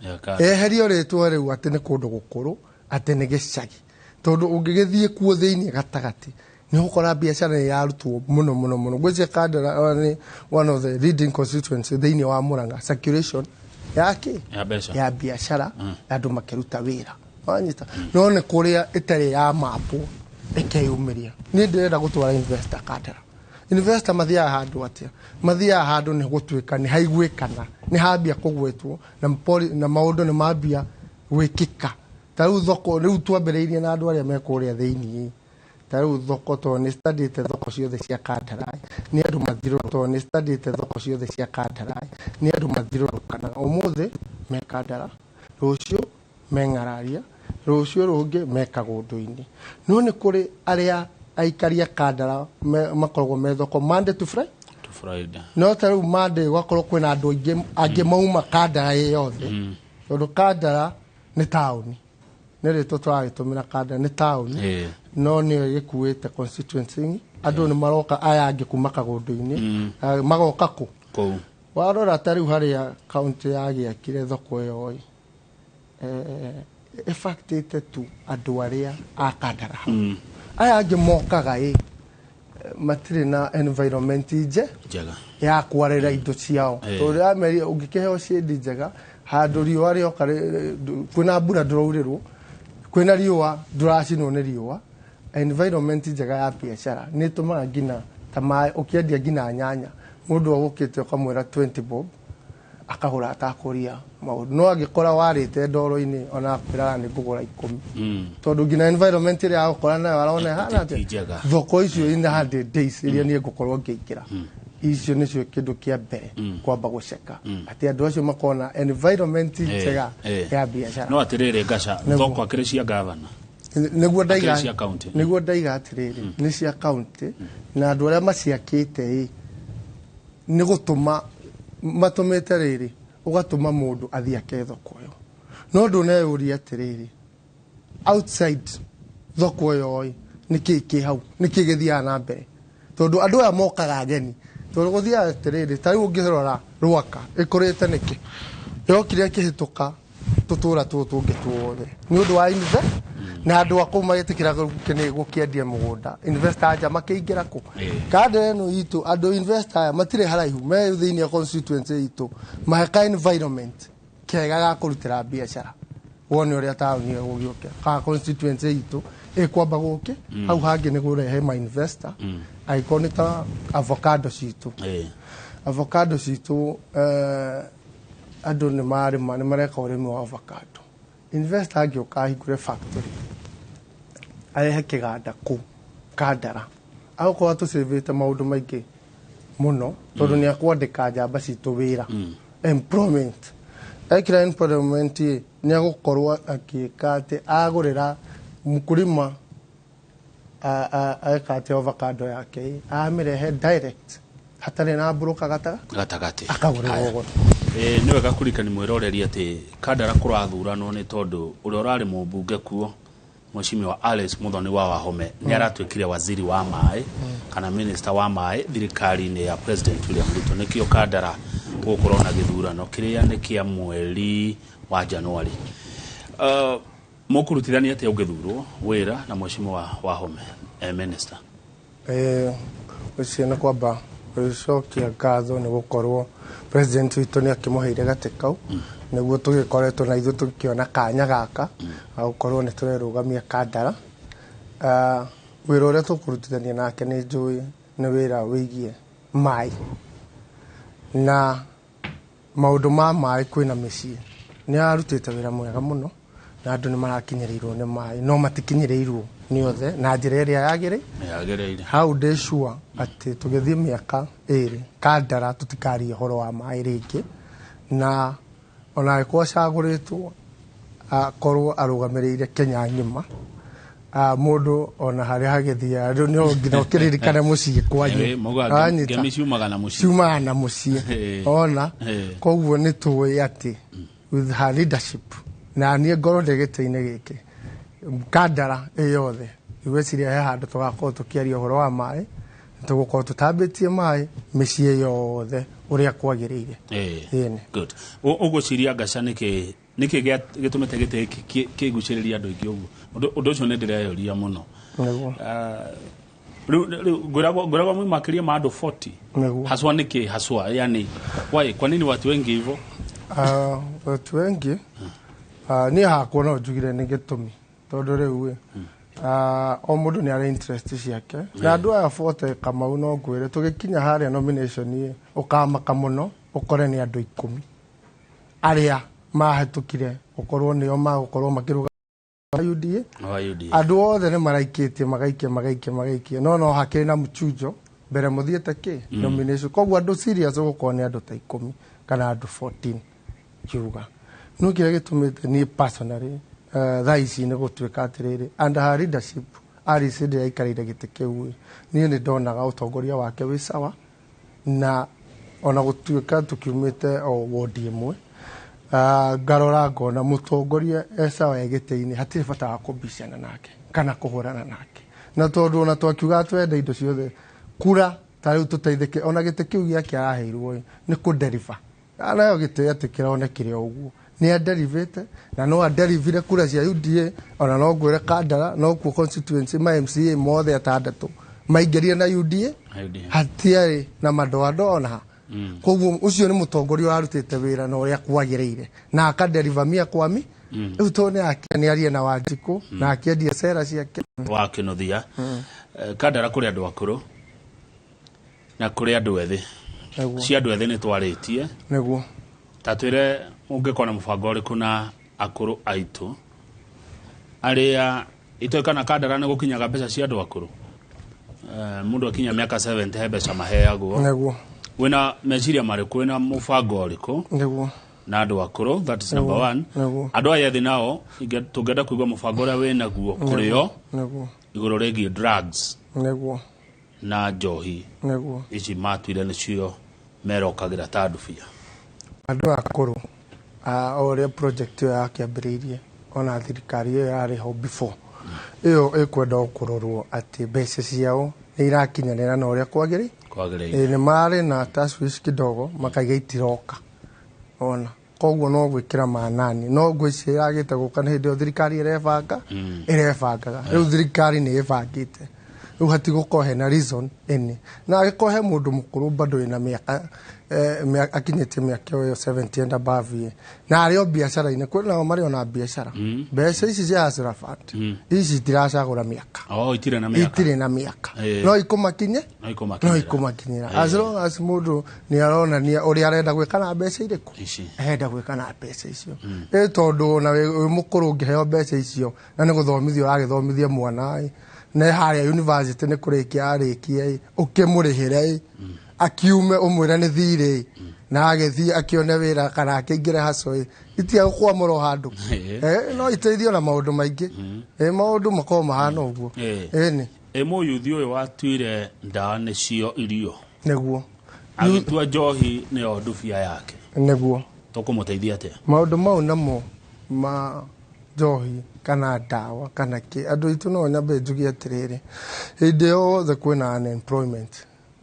Speaker 1: Ya Kanda.
Speaker 2: Eherio rĩtwa rĩu atĩ nĩ kũndũ gũkũrũ, atĩ nĩ gĩcagi, tondũ ũngĩgĩthiĩ kuo thĩinĩ gatagatĩ nĩ ũgũkora biacara nĩ yarutwo mũno mũno mũno. Ngwĩciria Kandara ona nĩ one of the leading constituency thĩinĩ wa Murang'a, circulation yake
Speaker 1: ya mbeca,
Speaker 2: ya biacara, andũ makĩruta wĩra, wanyita, no nĩ kũrĩa ĩtarĩ ya mapu ĩkeyumĩria. Niĩ ndĩrenda gũtwara investor Kandara. Investor mathiaga handũ atĩa? Mathiaga handũ nĩ gũtuĩka nĩ haiguĩkana, nĩ hambia kũgwetwo na na maũndũ nĩ mambia gwĩkĩka. Ta rĩu thoko, rĩu twambĩrĩirie na andũ arĩa me kũrĩa thĩiniĩ. Ta rĩu thoko, tondũ nĩ studyĩte thoko ciothe cia Kandara, nĩ andũ mathirũ, tondũ nĩ studyĩte thoko ciothe cia Kandara, nĩ andũ mathirũrũkanaga. Ũmũthĩ me Kandara, rũciũ me Ng'araria, rũciũ rũngĩ me Kagũndũ-inĩ. No nĩ kũrĩ arĩa aikari a Kandara makoragwo me thoko Monday to Friday.
Speaker 1: To Friday.
Speaker 2: No ta rĩu Monday gwakorwo kwĩna andũ aingĩ angĩ mauma Kandara ĩ yothe, tondũ Kandara nĩ taũni, nĩ rĩtwa tũragĩtũmĩra, Kandara nĩ taũni, no nĩyo ĩgĩkuĩte constituency. Andũ nĩ maroka aya angĩ kuma Kagũndũ-inĩ, magoka kũ?
Speaker 1: Kũu.
Speaker 2: Warora ta rĩu harĩa kaunti yagĩakire thoko ĩyo ĩ, ĩbactĩte tu andũ arĩa a Kandara hau. Aya angĩ mokaga ĩ matirĩ na environment
Speaker 1: njega
Speaker 2: ya kwarĩra indo ciao, tondũ ameria ũngĩkĩheo shade njega handũ riũa rĩoka kwĩna mbura ndũraurĩrwo, kwĩna riũa ndũracinwo nĩ riũa. Environment njega ya biacara nĩ ĩtũmaga nginya ta maĩ ũkĩendia nginya nyanya, mũndũ agũkĩte ũkamwĩra 20 bob, akagũra atakũria maũndũ. No angĩkora warĩte ndoro-inĩ, ona akwĩraga nĩ ngũgũra 10, tondũ nginya environment ĩrĩa agũkora nayo arona ĩhana
Speaker 1: ti
Speaker 2: atĩa?
Speaker 1: Njega.
Speaker 2: Thoko icio ina 100 days iria niĩ ngũkorwo ngĩingĩra, icio nĩcio kĩndũ kĩa mbere kwamba gũceka atĩ andũ acio makona environment njega ya biacara.
Speaker 1: No atĩrĩrĩ, Ngaca, thoko akĩrĩ cia gavana?
Speaker 2: Nĩguo ndaiga.
Speaker 1: Akĩrĩ cia county.
Speaker 2: Nĩguo ndaiga atĩrĩrĩ, nĩ cia county, na andũ arĩa maciakĩte ĩ nĩ gũtũma matũmĩte rĩrĩ, ũgatũma mũndũ athiĩ ake thoko ĩyo, no ndũneyũria atĩrĩrĩ, outside thoko ĩyo ĩ nĩ kĩĩ kĩ hau, nĩ kĩĩ gĩthiaga na mbere? Tondũ andũ aya mokaga ageni, tondũ gũthiaga atĩrĩrĩ, ta rĩu ũngĩrora Rwaka ĩkũrĩte nĩkĩ? Yokire ĩkĩhĩtũka tũtũra tũtũ tũngĩ tuothe nĩ ũndũ wa Na andũ a kũu magĩtĩkĩra gũkĩendia mũgũnda, investor anja makĩingĩra kũ Kandara ĩno itũ. Andũ investor aya matirĩ haraihu, me thĩinĩ wa constituency itũ, mahe ka environment kega ga kũrutĩra biacara, wone ũrĩa taũni ĩyo ĩgũgĩũka ka constituency itũ ĩkwamba gũkĩ. Hau hangĩ nĩ kũrehe ma investor, angĩkorwo nĩ ta avocado citũ, avocado citũ, andũ nĩ marĩma, nĩ mareka ũrĩmi wa avocado. Investor angĩũka ahingũre factory, arehe kĩganda kũu Kandara, agũkorwo atũcĩvĩte maũndũ maingĩ mũno, tondũ nĩ akwandĩka njamba citũ wĩra, employment. Ekĩra employment ĩ, nĩ agũkorwo akĩka atĩ agũrĩra mkulima eka atĩ avocado yake ĩ, amĩrehe direct hatarĩ na broker gataga
Speaker 1: gatagatĩ,
Speaker 2: akagũrĩrwo
Speaker 1: Aya.
Speaker 2: goro.
Speaker 1: Nĩ wega kũririkani mwĩroreri atĩ Kandara kũrathuranwo nĩ tondũ ũrĩa ũrarĩ mũmbunge kuo, Mheshimiwa Alice Muthoni wa Wahome, nĩ aratuĩkire waziri wa maĩ kana minister wa maĩ thirikari-inĩ ya President William Ruto. Nĩkĩo Kandara gũgũkorwo na gĩthurano kĩrĩa nĩ kĩa mweri wa Januari. Mũkũrutithania atĩa ũngĩthurwo wĩra na Mheshimiwa Wahome minister?
Speaker 2: Ũcio nĩ kwamba gũcokia ngatho nĩ gũkorwo president witũ nĩ akĩmũheire gatĩ kau, nĩguo tũgĩkoretwo na ithuĩ tũkĩona kanya gaka ga gũkorwo nĩ tũrerũgamia Kandara. Wĩra ũrĩa tũkũrutithania nake nĩ njũĩ nĩ wĩra wĩgiĩ maĩ na maũndũ ma maĩ. Kwĩna mĩciĩ nĩ arutĩte wĩra mwega mũno na andũ nĩ marakinyĩrĩirwo nĩ maĩ, no matikinyĩrĩirwo nĩ othe na njĩra ĩrĩa yagĩrĩ
Speaker 1: yagĩrĩire.
Speaker 2: Hau ndĩ sure atĩ tũgĩthiĩ mĩaka 2 Kandara tũtikaria ũhoro wa maĩ rĩngĩ, na ona angĩkorwo acagũrĩtwo akorwo arũgamĩrĩire Kenya ng'ima, mũndũ ona harĩa hagĩthiaga rĩu no nginya ũkĩririkane mũciĩ kwanyu.
Speaker 1: Maugaga
Speaker 2: Wanyita?
Speaker 1: ngemi ciumaga na mũciĩ.
Speaker 2: Ciumaga na mũciĩ. Ona koguo nĩ tũĩ atĩ with her leadership, na niĩ ngorwo ndĩ gĩtĩ-inĩ gĩkĩ, Kandara ĩ yothe igwĩciria he handũ tũgakorwo tũkĩaria ũhoro wa maĩ, tũgũkorwo tũtambĩtie maĩ mĩciĩ yothe ũrĩa kwagĩrĩire. Ĩni.
Speaker 1: Good. Ũgwĩciria ngaca nĩkĩ gĩtũmĩte gĩtĩ gĩkĩ kĩgucĩrĩrie andũ aingĩ ũguo? Ũndũ ũcio nĩ ndĩreyũria mũno. Rĩu ngwĩragwo mwĩ makĩria ma andũ 40. Haswa nĩkĩ haswa, yani why, kwa nini watu wengi hivyo?
Speaker 2: Watu wengi, niĩ hakwa no njugire nĩ gĩtũmi tondũ rĩu ĩ, o mũndũ nĩ arĩ interest ciake, na andũ aya 40, Kamau, no ngwĩre tũgĩkinya harĩa nomination ĩ, ũkamaka mũno ũkore nĩ andũ 10 arĩa mahĩtũkire gũkorwo nĩo magũkorwo makĩrũgama UDA.
Speaker 1: Wa UDA.
Speaker 2: Andũ othe nĩ maraikĩtie, magaikia, magaikia, magaikia, no hakĩrĩ na mchujo mbere mũthiĩte kĩ nomination. Koguo andũ serious gũkorwo nĩ andũ ta 10 kana andũ 14 ngiuga. No kĩrĩa gĩtũmĩte niĩ personally, thaa ici nĩ gũtuĩka atĩrĩrĩ, under her leadership, Alice hĩndĩ ĩrĩa aikarĩire gĩtĩ kĩu ĩ, niĩ nĩ ndonaga ũtongoria wake wĩ sawa, na ona gũtuĩka tũkiumĩte o wodi ĩmwe, ngarora ngona mũtongoria e sawa e gĩtĩ-inĩ, hatirĩ bata wa kũbicana nake kana kũhũrana nake, na tondũ ona twakiuga twende indo ciothe kura ta rĩu tũteithĩke, ona gĩtĩ kĩu gĩake araheirwo ĩ, nĩ kũdeliver nayo gĩtĩ atĩ kĩronekire o ũguo nĩ aderivĩte, na no aderivire kura cia UDA. Ona no ngwĩre Kandara no kuo constituency ma MCA mothe atandatũ maingĩrire na UDA.
Speaker 1: UDA.
Speaker 2: Hatiarĩ na madoadoa ona ha. Koguo ũcio nĩ mũtongoria ũrarutĩte wĩra na ũrĩa kwagĩrĩire na akaderiva mia kwa mi. Rĩu tondũ nĩ arie na Wanjikũ na akĩendia cera ciake.
Speaker 1: Wa Kĩnuthia. Kandara kũrĩ andũ akũrũ na kũrĩ andũ ethĩ. Cia andũ ethĩ nĩ twarĩtie. Ta twĩre ũngĩkorwo na mũbango ũrĩkũ na akũrũ aitũ arĩa itoĩ kana Kandara nĩ gũkinyaga mbeca cia andũ akũrũ. Mũndũ akinya mĩaka 70 he mbeca maheagwo. Wĩna meciria marĩkũ, wĩna mũbango ũrĩkũ na andũ akũrũ? That is number one. Andũ aya ethĩ nao tũngĩenda kũigua mũbango ũrĩa wĩnaguo kũrĩ o igũrũ rĩgiĩ drugs na njohi ici matuire nĩcio merokagĩra ta ndubia.
Speaker 2: Andũ akũrũ, o ũrĩa project ĩyo yakĩambĩrĩirie, ona thirikari ĩyo yarĩ ho before ĩyo, ĩkwenda o kũrorwo atĩ mbeca ciao nĩ irakinyanĩra na ũrĩa kwagĩrĩire.
Speaker 1: Kwagĩrĩire.
Speaker 2: Nĩ marĩ na tashwish kidogo makaiga itiroka ona. Koguo no gwĩkĩra manani no ngwĩciria ĩragĩte gũka nĩ hĩndĩ ĩyo thirikari ĩrebanga, ĩrebangaga. Rĩu thirikari nĩ ĩbangĩte, rĩu hatigũkorwo hena reason ĩnĩ, na angĩkorwo he mũndũ mũkũrũ bado wĩna mĩaka akinyĩtie mĩaka ĩyo 70 and above ĩ, na arĩ o biacara-inĩ, kwĩ nao marĩ ona biacara, mbeca ici cia Hustler Fund ici itiracagũra mĩaka.
Speaker 1: Oh, itirĩ na mĩaka.
Speaker 2: Itirĩ na mĩaka. No ikũmakinye,
Speaker 1: No ikũmakinyĩra.
Speaker 2: no ikũmakinyĩra, as long as mũndũ nĩ aronania ũrĩa arenda gwĩka na mbeca irĩkũ.
Speaker 1: Ici.
Speaker 2: Arenda gwĩka na mbeca icio, ĩ tondũ ona wĩ mũkũrũ ũngĩheo mbeca icio na nĩ gũthomithia ũragĩthomithia mwana ĩ, na harĩa university nĩ kũrĩkia arĩkia ĩ, ũkĩmũrĩhĩre ĩ, akiume ũmwĩre nĩ thirĩ ĩ, na agĩthiĩ akĩone wĩra kana akĩingĩre haco ĩ, itiga gũkwamũra o handũ. No iteithio na maũndũ maingĩ. Maũndũ makorwo mahana ũguo. Ĩni.
Speaker 1: Ĩ mũyuthi ũyũ watuire ndawa nĩcio irio,
Speaker 2: nĩguo,
Speaker 1: agĩtua njohi nĩyo ndubia yake,
Speaker 2: nĩguo,
Speaker 1: tũkũmũteithia atĩa?
Speaker 2: Maũndũ mau namo ma njohi kana ndawa kana kĩ, andũ aitũ, no nyambe njuge atĩrĩrĩ, hĩndĩ yothe kwĩna unemployment,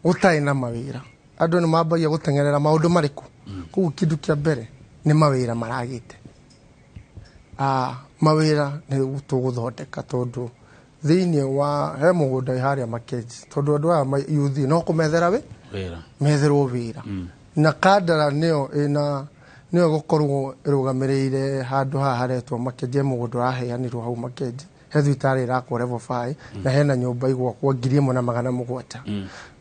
Speaker 2: gũtarĩ na mawĩra, andũ nĩ mambagia gũteng'erera maũndũ marĩkũ. Koguo kĩndũ kĩa mbere nĩ mawĩra maragĩte. Mawĩra nĩ tũgũthondeka, tondũ thĩinĩ wa he mũgũnda wĩ harĩa Makenji, tondũ andũ aya youth no kũmethera wĩ
Speaker 1: wĩra,
Speaker 2: metherwo wĩra, na Kandara nĩyo ĩna nĩyo ĩgũkorwo ĩrũgamĩrĩire handũ haha haretwo Makenji. He mũgũnda ũraheanirwo hau Makenji, he thibitarĩ ĩrakwo level 5, na hena nyũmba igwakwo 1700.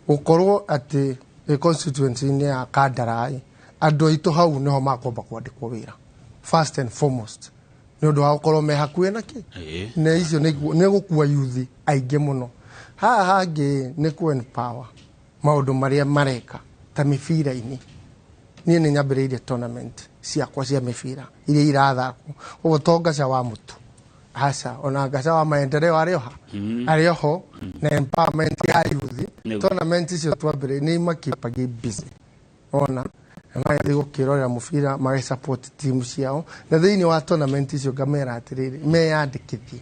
Speaker 2: Gũkorwo atĩ ĩ constituency-inĩ ya Kandara ĩ, andũ aitũ hau nĩho makwamba kwandĩkwo wĩra first and foremost, nĩ ũndũ wa gũkorwo me hakuhĩ na kĩ na icio nĩ gũkua yuthi aingĩ mũno. Haha hangĩ nĩ ku empower maũndũ marĩa mareka ta mĩbira-inĩ. Niĩ nĩ nyambĩrĩirie tournament ciakwa cia mĩbira iria irathakwo ũguo, to Ngaca wa mũtu, aca, ona Ngaca wa maendeleo arĩ oha, arĩ oho na empowerment ya youth. Tournament icio twambĩrĩirie nĩ imakipagi busy, ona magathiĩ gũkĩrorera mũbira, magĩsupport team ciao, na thĩinĩ wa tournament icio ngamera atĩrĩrĩ, meyandĩkithie,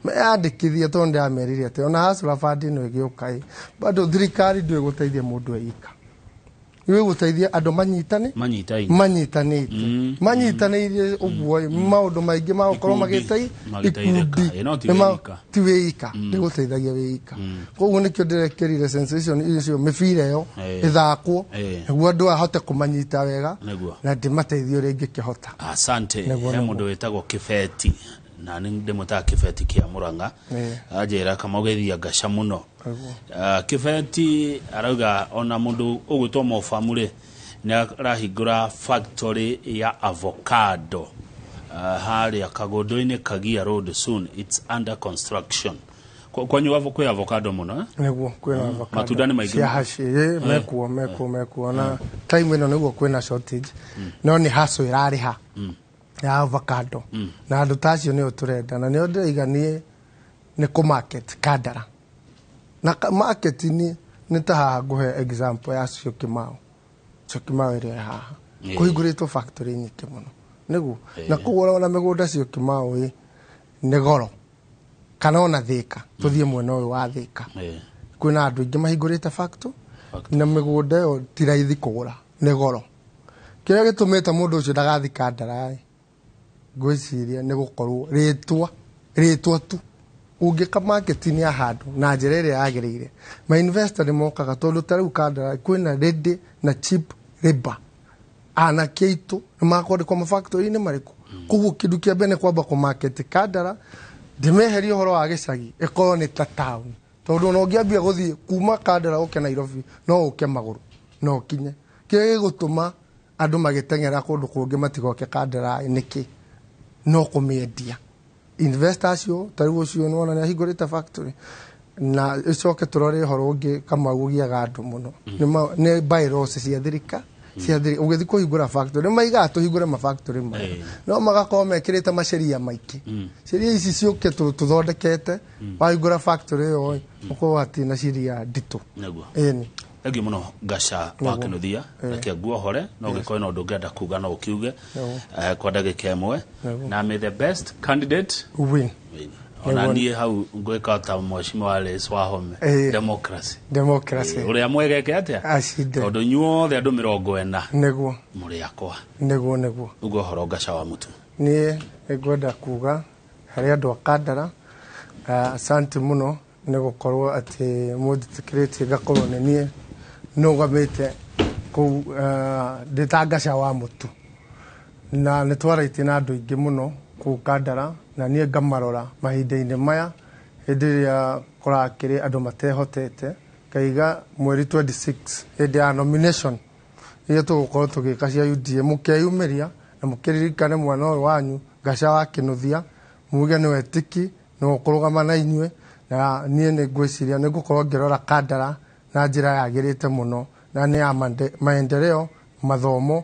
Speaker 2: meyandĩkithie, tondũ ndĩramerire atĩ ona Hustler Fund ĩno ĩgĩũka ĩ, bado thirikari ndũĩ gũteithia mũndũ eika, nĩ gũteithia andũ manyitane,
Speaker 1: manyitaine,
Speaker 2: manyitanĩte, manyitanĩire ũguo ĩ, maũndũ maingĩ magũkorwo
Speaker 1: Ikundi.
Speaker 2: magĩtei
Speaker 1: Magĩteithĩka.
Speaker 2: ikundi.
Speaker 1: Ĩ, no ti wĩika.
Speaker 2: Ti wĩika, ndĩgũteithagia wĩika. Koguo nĩkĩo ndĩrekĩrire sensation icio, mĩbira ĩyo ĩthakwo, nĩguo andũ ahote kũmanyita wega na ndĩmateithie ũrĩa ingĩkĩhota.
Speaker 1: Asante.
Speaker 2: Nĩguo,
Speaker 1: He
Speaker 2: nĩguo.
Speaker 1: mũndũ wĩtagwo Kĩbeti, na nĩ ndĩmwĩtaga Kĩbeti kĩa Mũrang'a, anjĩra kamageithia Ngaca mũno. Kĩbeti arauga ona mũndũ ũgwĩtwo Mobamu rĩ, nĩ arahingũra factory ya avocado harĩa Kagũndũ-inĩ, Kagia Road soon, it's under construction. Kwanyu kwĩ avocado mũno, eh?
Speaker 2: Nĩguo, kwĩna avocado.
Speaker 1: Matunda nĩ maingĩ
Speaker 2: cia
Speaker 1: mũno.
Speaker 2: haci ĩ, mekuo, mekuo, mekuo, na time ĩno nĩguo kwĩna shortage, no nĩ haco ĩrarĩha ya avocado, na andũ ta acio nĩo tũrenda, na nĩo ndĩraiga niĩ nĩ kũ market Kandara na market nĩ ta haha ngũhe example ya Syokimau. Syokimau ĩrĩa ĩ haha, kũhingũrĩtwo factory nyingĩ mũno, nĩguo, na kũgũra ona mĩgũnda Syokimau ĩ nĩ goro, kana ona Thĩka, tũthiĩ mwena ũyũ wa Thĩka, kwĩna andũ aingĩ mahingũrĩte factory na mĩgũnda ĩyo ti raithi kũgũra, nĩ goro. Kĩrĩa gĩtũmĩte mũndũ ũcio ndagathi Kandara ĩ, ngwĩciria nĩ gũkorwo rĩtwa, rĩtwa tu. Ũngĩka marketing ya handũ na njĩra ĩrĩa yagĩrĩire, ma investor nĩ mokaga, tondũ ta rĩu Kandara kwĩna ready na cheap labor, anake aitũ nĩ makwandĩkwo mafactory-inĩ marĩkũ. Koguo kĩndũ kĩa mbere nĩ kwamba kũmarket Kandara, ndĩmeherie ũhoro wa gĩcagi, ĩkorwo nĩ ta town, tondũ ona ũngĩambia gũthiĩ kuma Kandara ũke Nairobi, no ũke magũrũ no ũkinye. Kĩrĩa gĩgũtũma andũ magĩteng'era kũndũ kũngĩ matigoke Kandara nĩkĩ? No kũmĩendia. Investor acio ta rĩu ũcio nĩwona nĩ ahingũrĩte factory. Na ĩcoke tũrore ũhoro ũngĩ Kamau ũgiaga andũ mũno, nĩ bylaws cia thirika cia thirika. Ũgĩthiĩ kũhingũra factory, nĩ maigaga tũhingũre mafactory maya, no magakorwo mekĩrĩte maceria maingĩ. Ciria ici ciũke tũthondekete, wahingũra factory ĩyo ĩ, ũkorwo hatirĩ na ciria nditũ. Ĩni.
Speaker 1: Thengiũ mũno, Ngaca wa Kĩnuthia. Reke nguohore, no ũngĩkorwo na ũndũ ũngĩenda kuga no ũkiuge kwa ndagĩka ĩmwe. Na may the best candidate
Speaker 2: win.
Speaker 1: Win. Ona niĩ hau ngwĩka ta mheshimiwa Alice Wahome. Democracy.
Speaker 2: Democracy.
Speaker 1: Ũrĩa mwegeke atĩa?
Speaker 2: Acinde.
Speaker 1: Tondũ inyuothe andũ 40
Speaker 2: Nĩguo.
Speaker 1: mũrĩ akwa.
Speaker 2: Nĩguo nĩguo.
Speaker 1: Ugo ũhoro Ngaca wa Mũtu.
Speaker 2: Niĩ nĩngwenda kuga harĩ andũ a Kandara, asante mũno nĩ gũkorwo atĩ mũnjĩtĩkĩrĩtie ngakorwo nĩ niĩ nũgamĩte kũu ndĩ ta Ngaca wa Mũtu. Na nĩ twarĩtie na andũ aingĩ mũno kũu Kandara, na niĩ ngamarora mahinda-inĩ maya hĩndĩ ĩrĩa kũrakĩrĩ andũ matehotete, ngaiga mweri 26 hĩndĩ ya nomination iria tũgũkorwo tũgĩka cia UDA, mũkeyumĩria na mũkĩririkane mwana ũyũ wanyu Ngaca wa Kĩnuthia, muge nĩwe tiki nĩwe ũkũrũgama na inyuĩ, na niĩ nĩ ngwĩciria nĩ ngũkorwo ngĩrora Kandara na njĩra yagĩrĩte mũno, na nĩ ya maendeleo, mathomo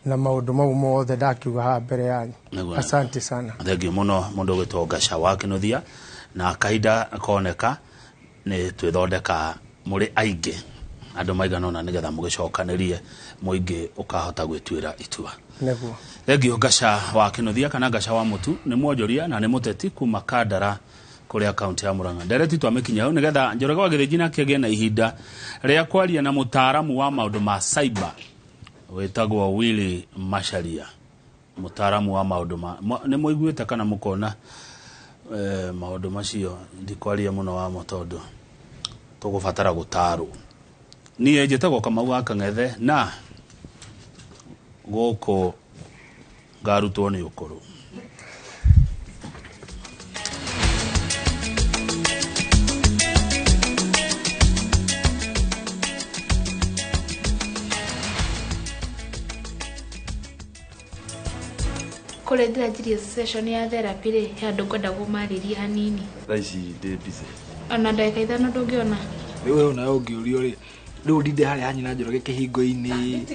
Speaker 2: na maũndũ mau mothe ndakiuga haha mbere yanyu. Asante sana.
Speaker 1: Thengiũ mũno mũndũ ũgwĩtwo Ngaca wa Kĩnuthia, na kahinda koneka nĩ twĩthondeka mũrĩ aingĩ andũ maigana ũna nĩgetha mũgĩcokanĩrie mũingĩ ũkahota gwĩtuĩra itua.
Speaker 2: Nĩguo.
Speaker 1: Thengiũ Ngaca wa Kĩnuthia kana Ngaca wa Mũtu nĩ mwonjoria na nĩ mũteti kuma Kandara kũrĩa kaunti ya Murang'a. Ndereti twamĩkinya hau nĩgetha Njoroge wa Gĩthĩnji nake agĩe na ihinda rĩa kwaria na mũtaaramu wa maũndũ ma cyber wĩtagwo Willy Macharia, mũtaaramu wa maũndũ ma nĩ mũiguĩte kana mũkona maũndũ macio, ndikwaria mũno wamo tondũ tũgũbatara gũtarwo. Niĩ njĩtagwo Kamau wa Kang'ethe na gũkũ ngarutwo nĩ ũkũrũ.
Speaker 14: Kũrĩa ndĩranjirie session ya therapy rĩ, he andũ ngwenda kũmarĩria hanini.
Speaker 13: Thaa ici ndĩ busy.
Speaker 14: Ona ndagĩka 5 ndũngĩona.
Speaker 13: Rĩu we onawe ũngĩũrio rĩ, rĩu ndinde harĩa ha nyina Njoroge kĩhingo-inĩ.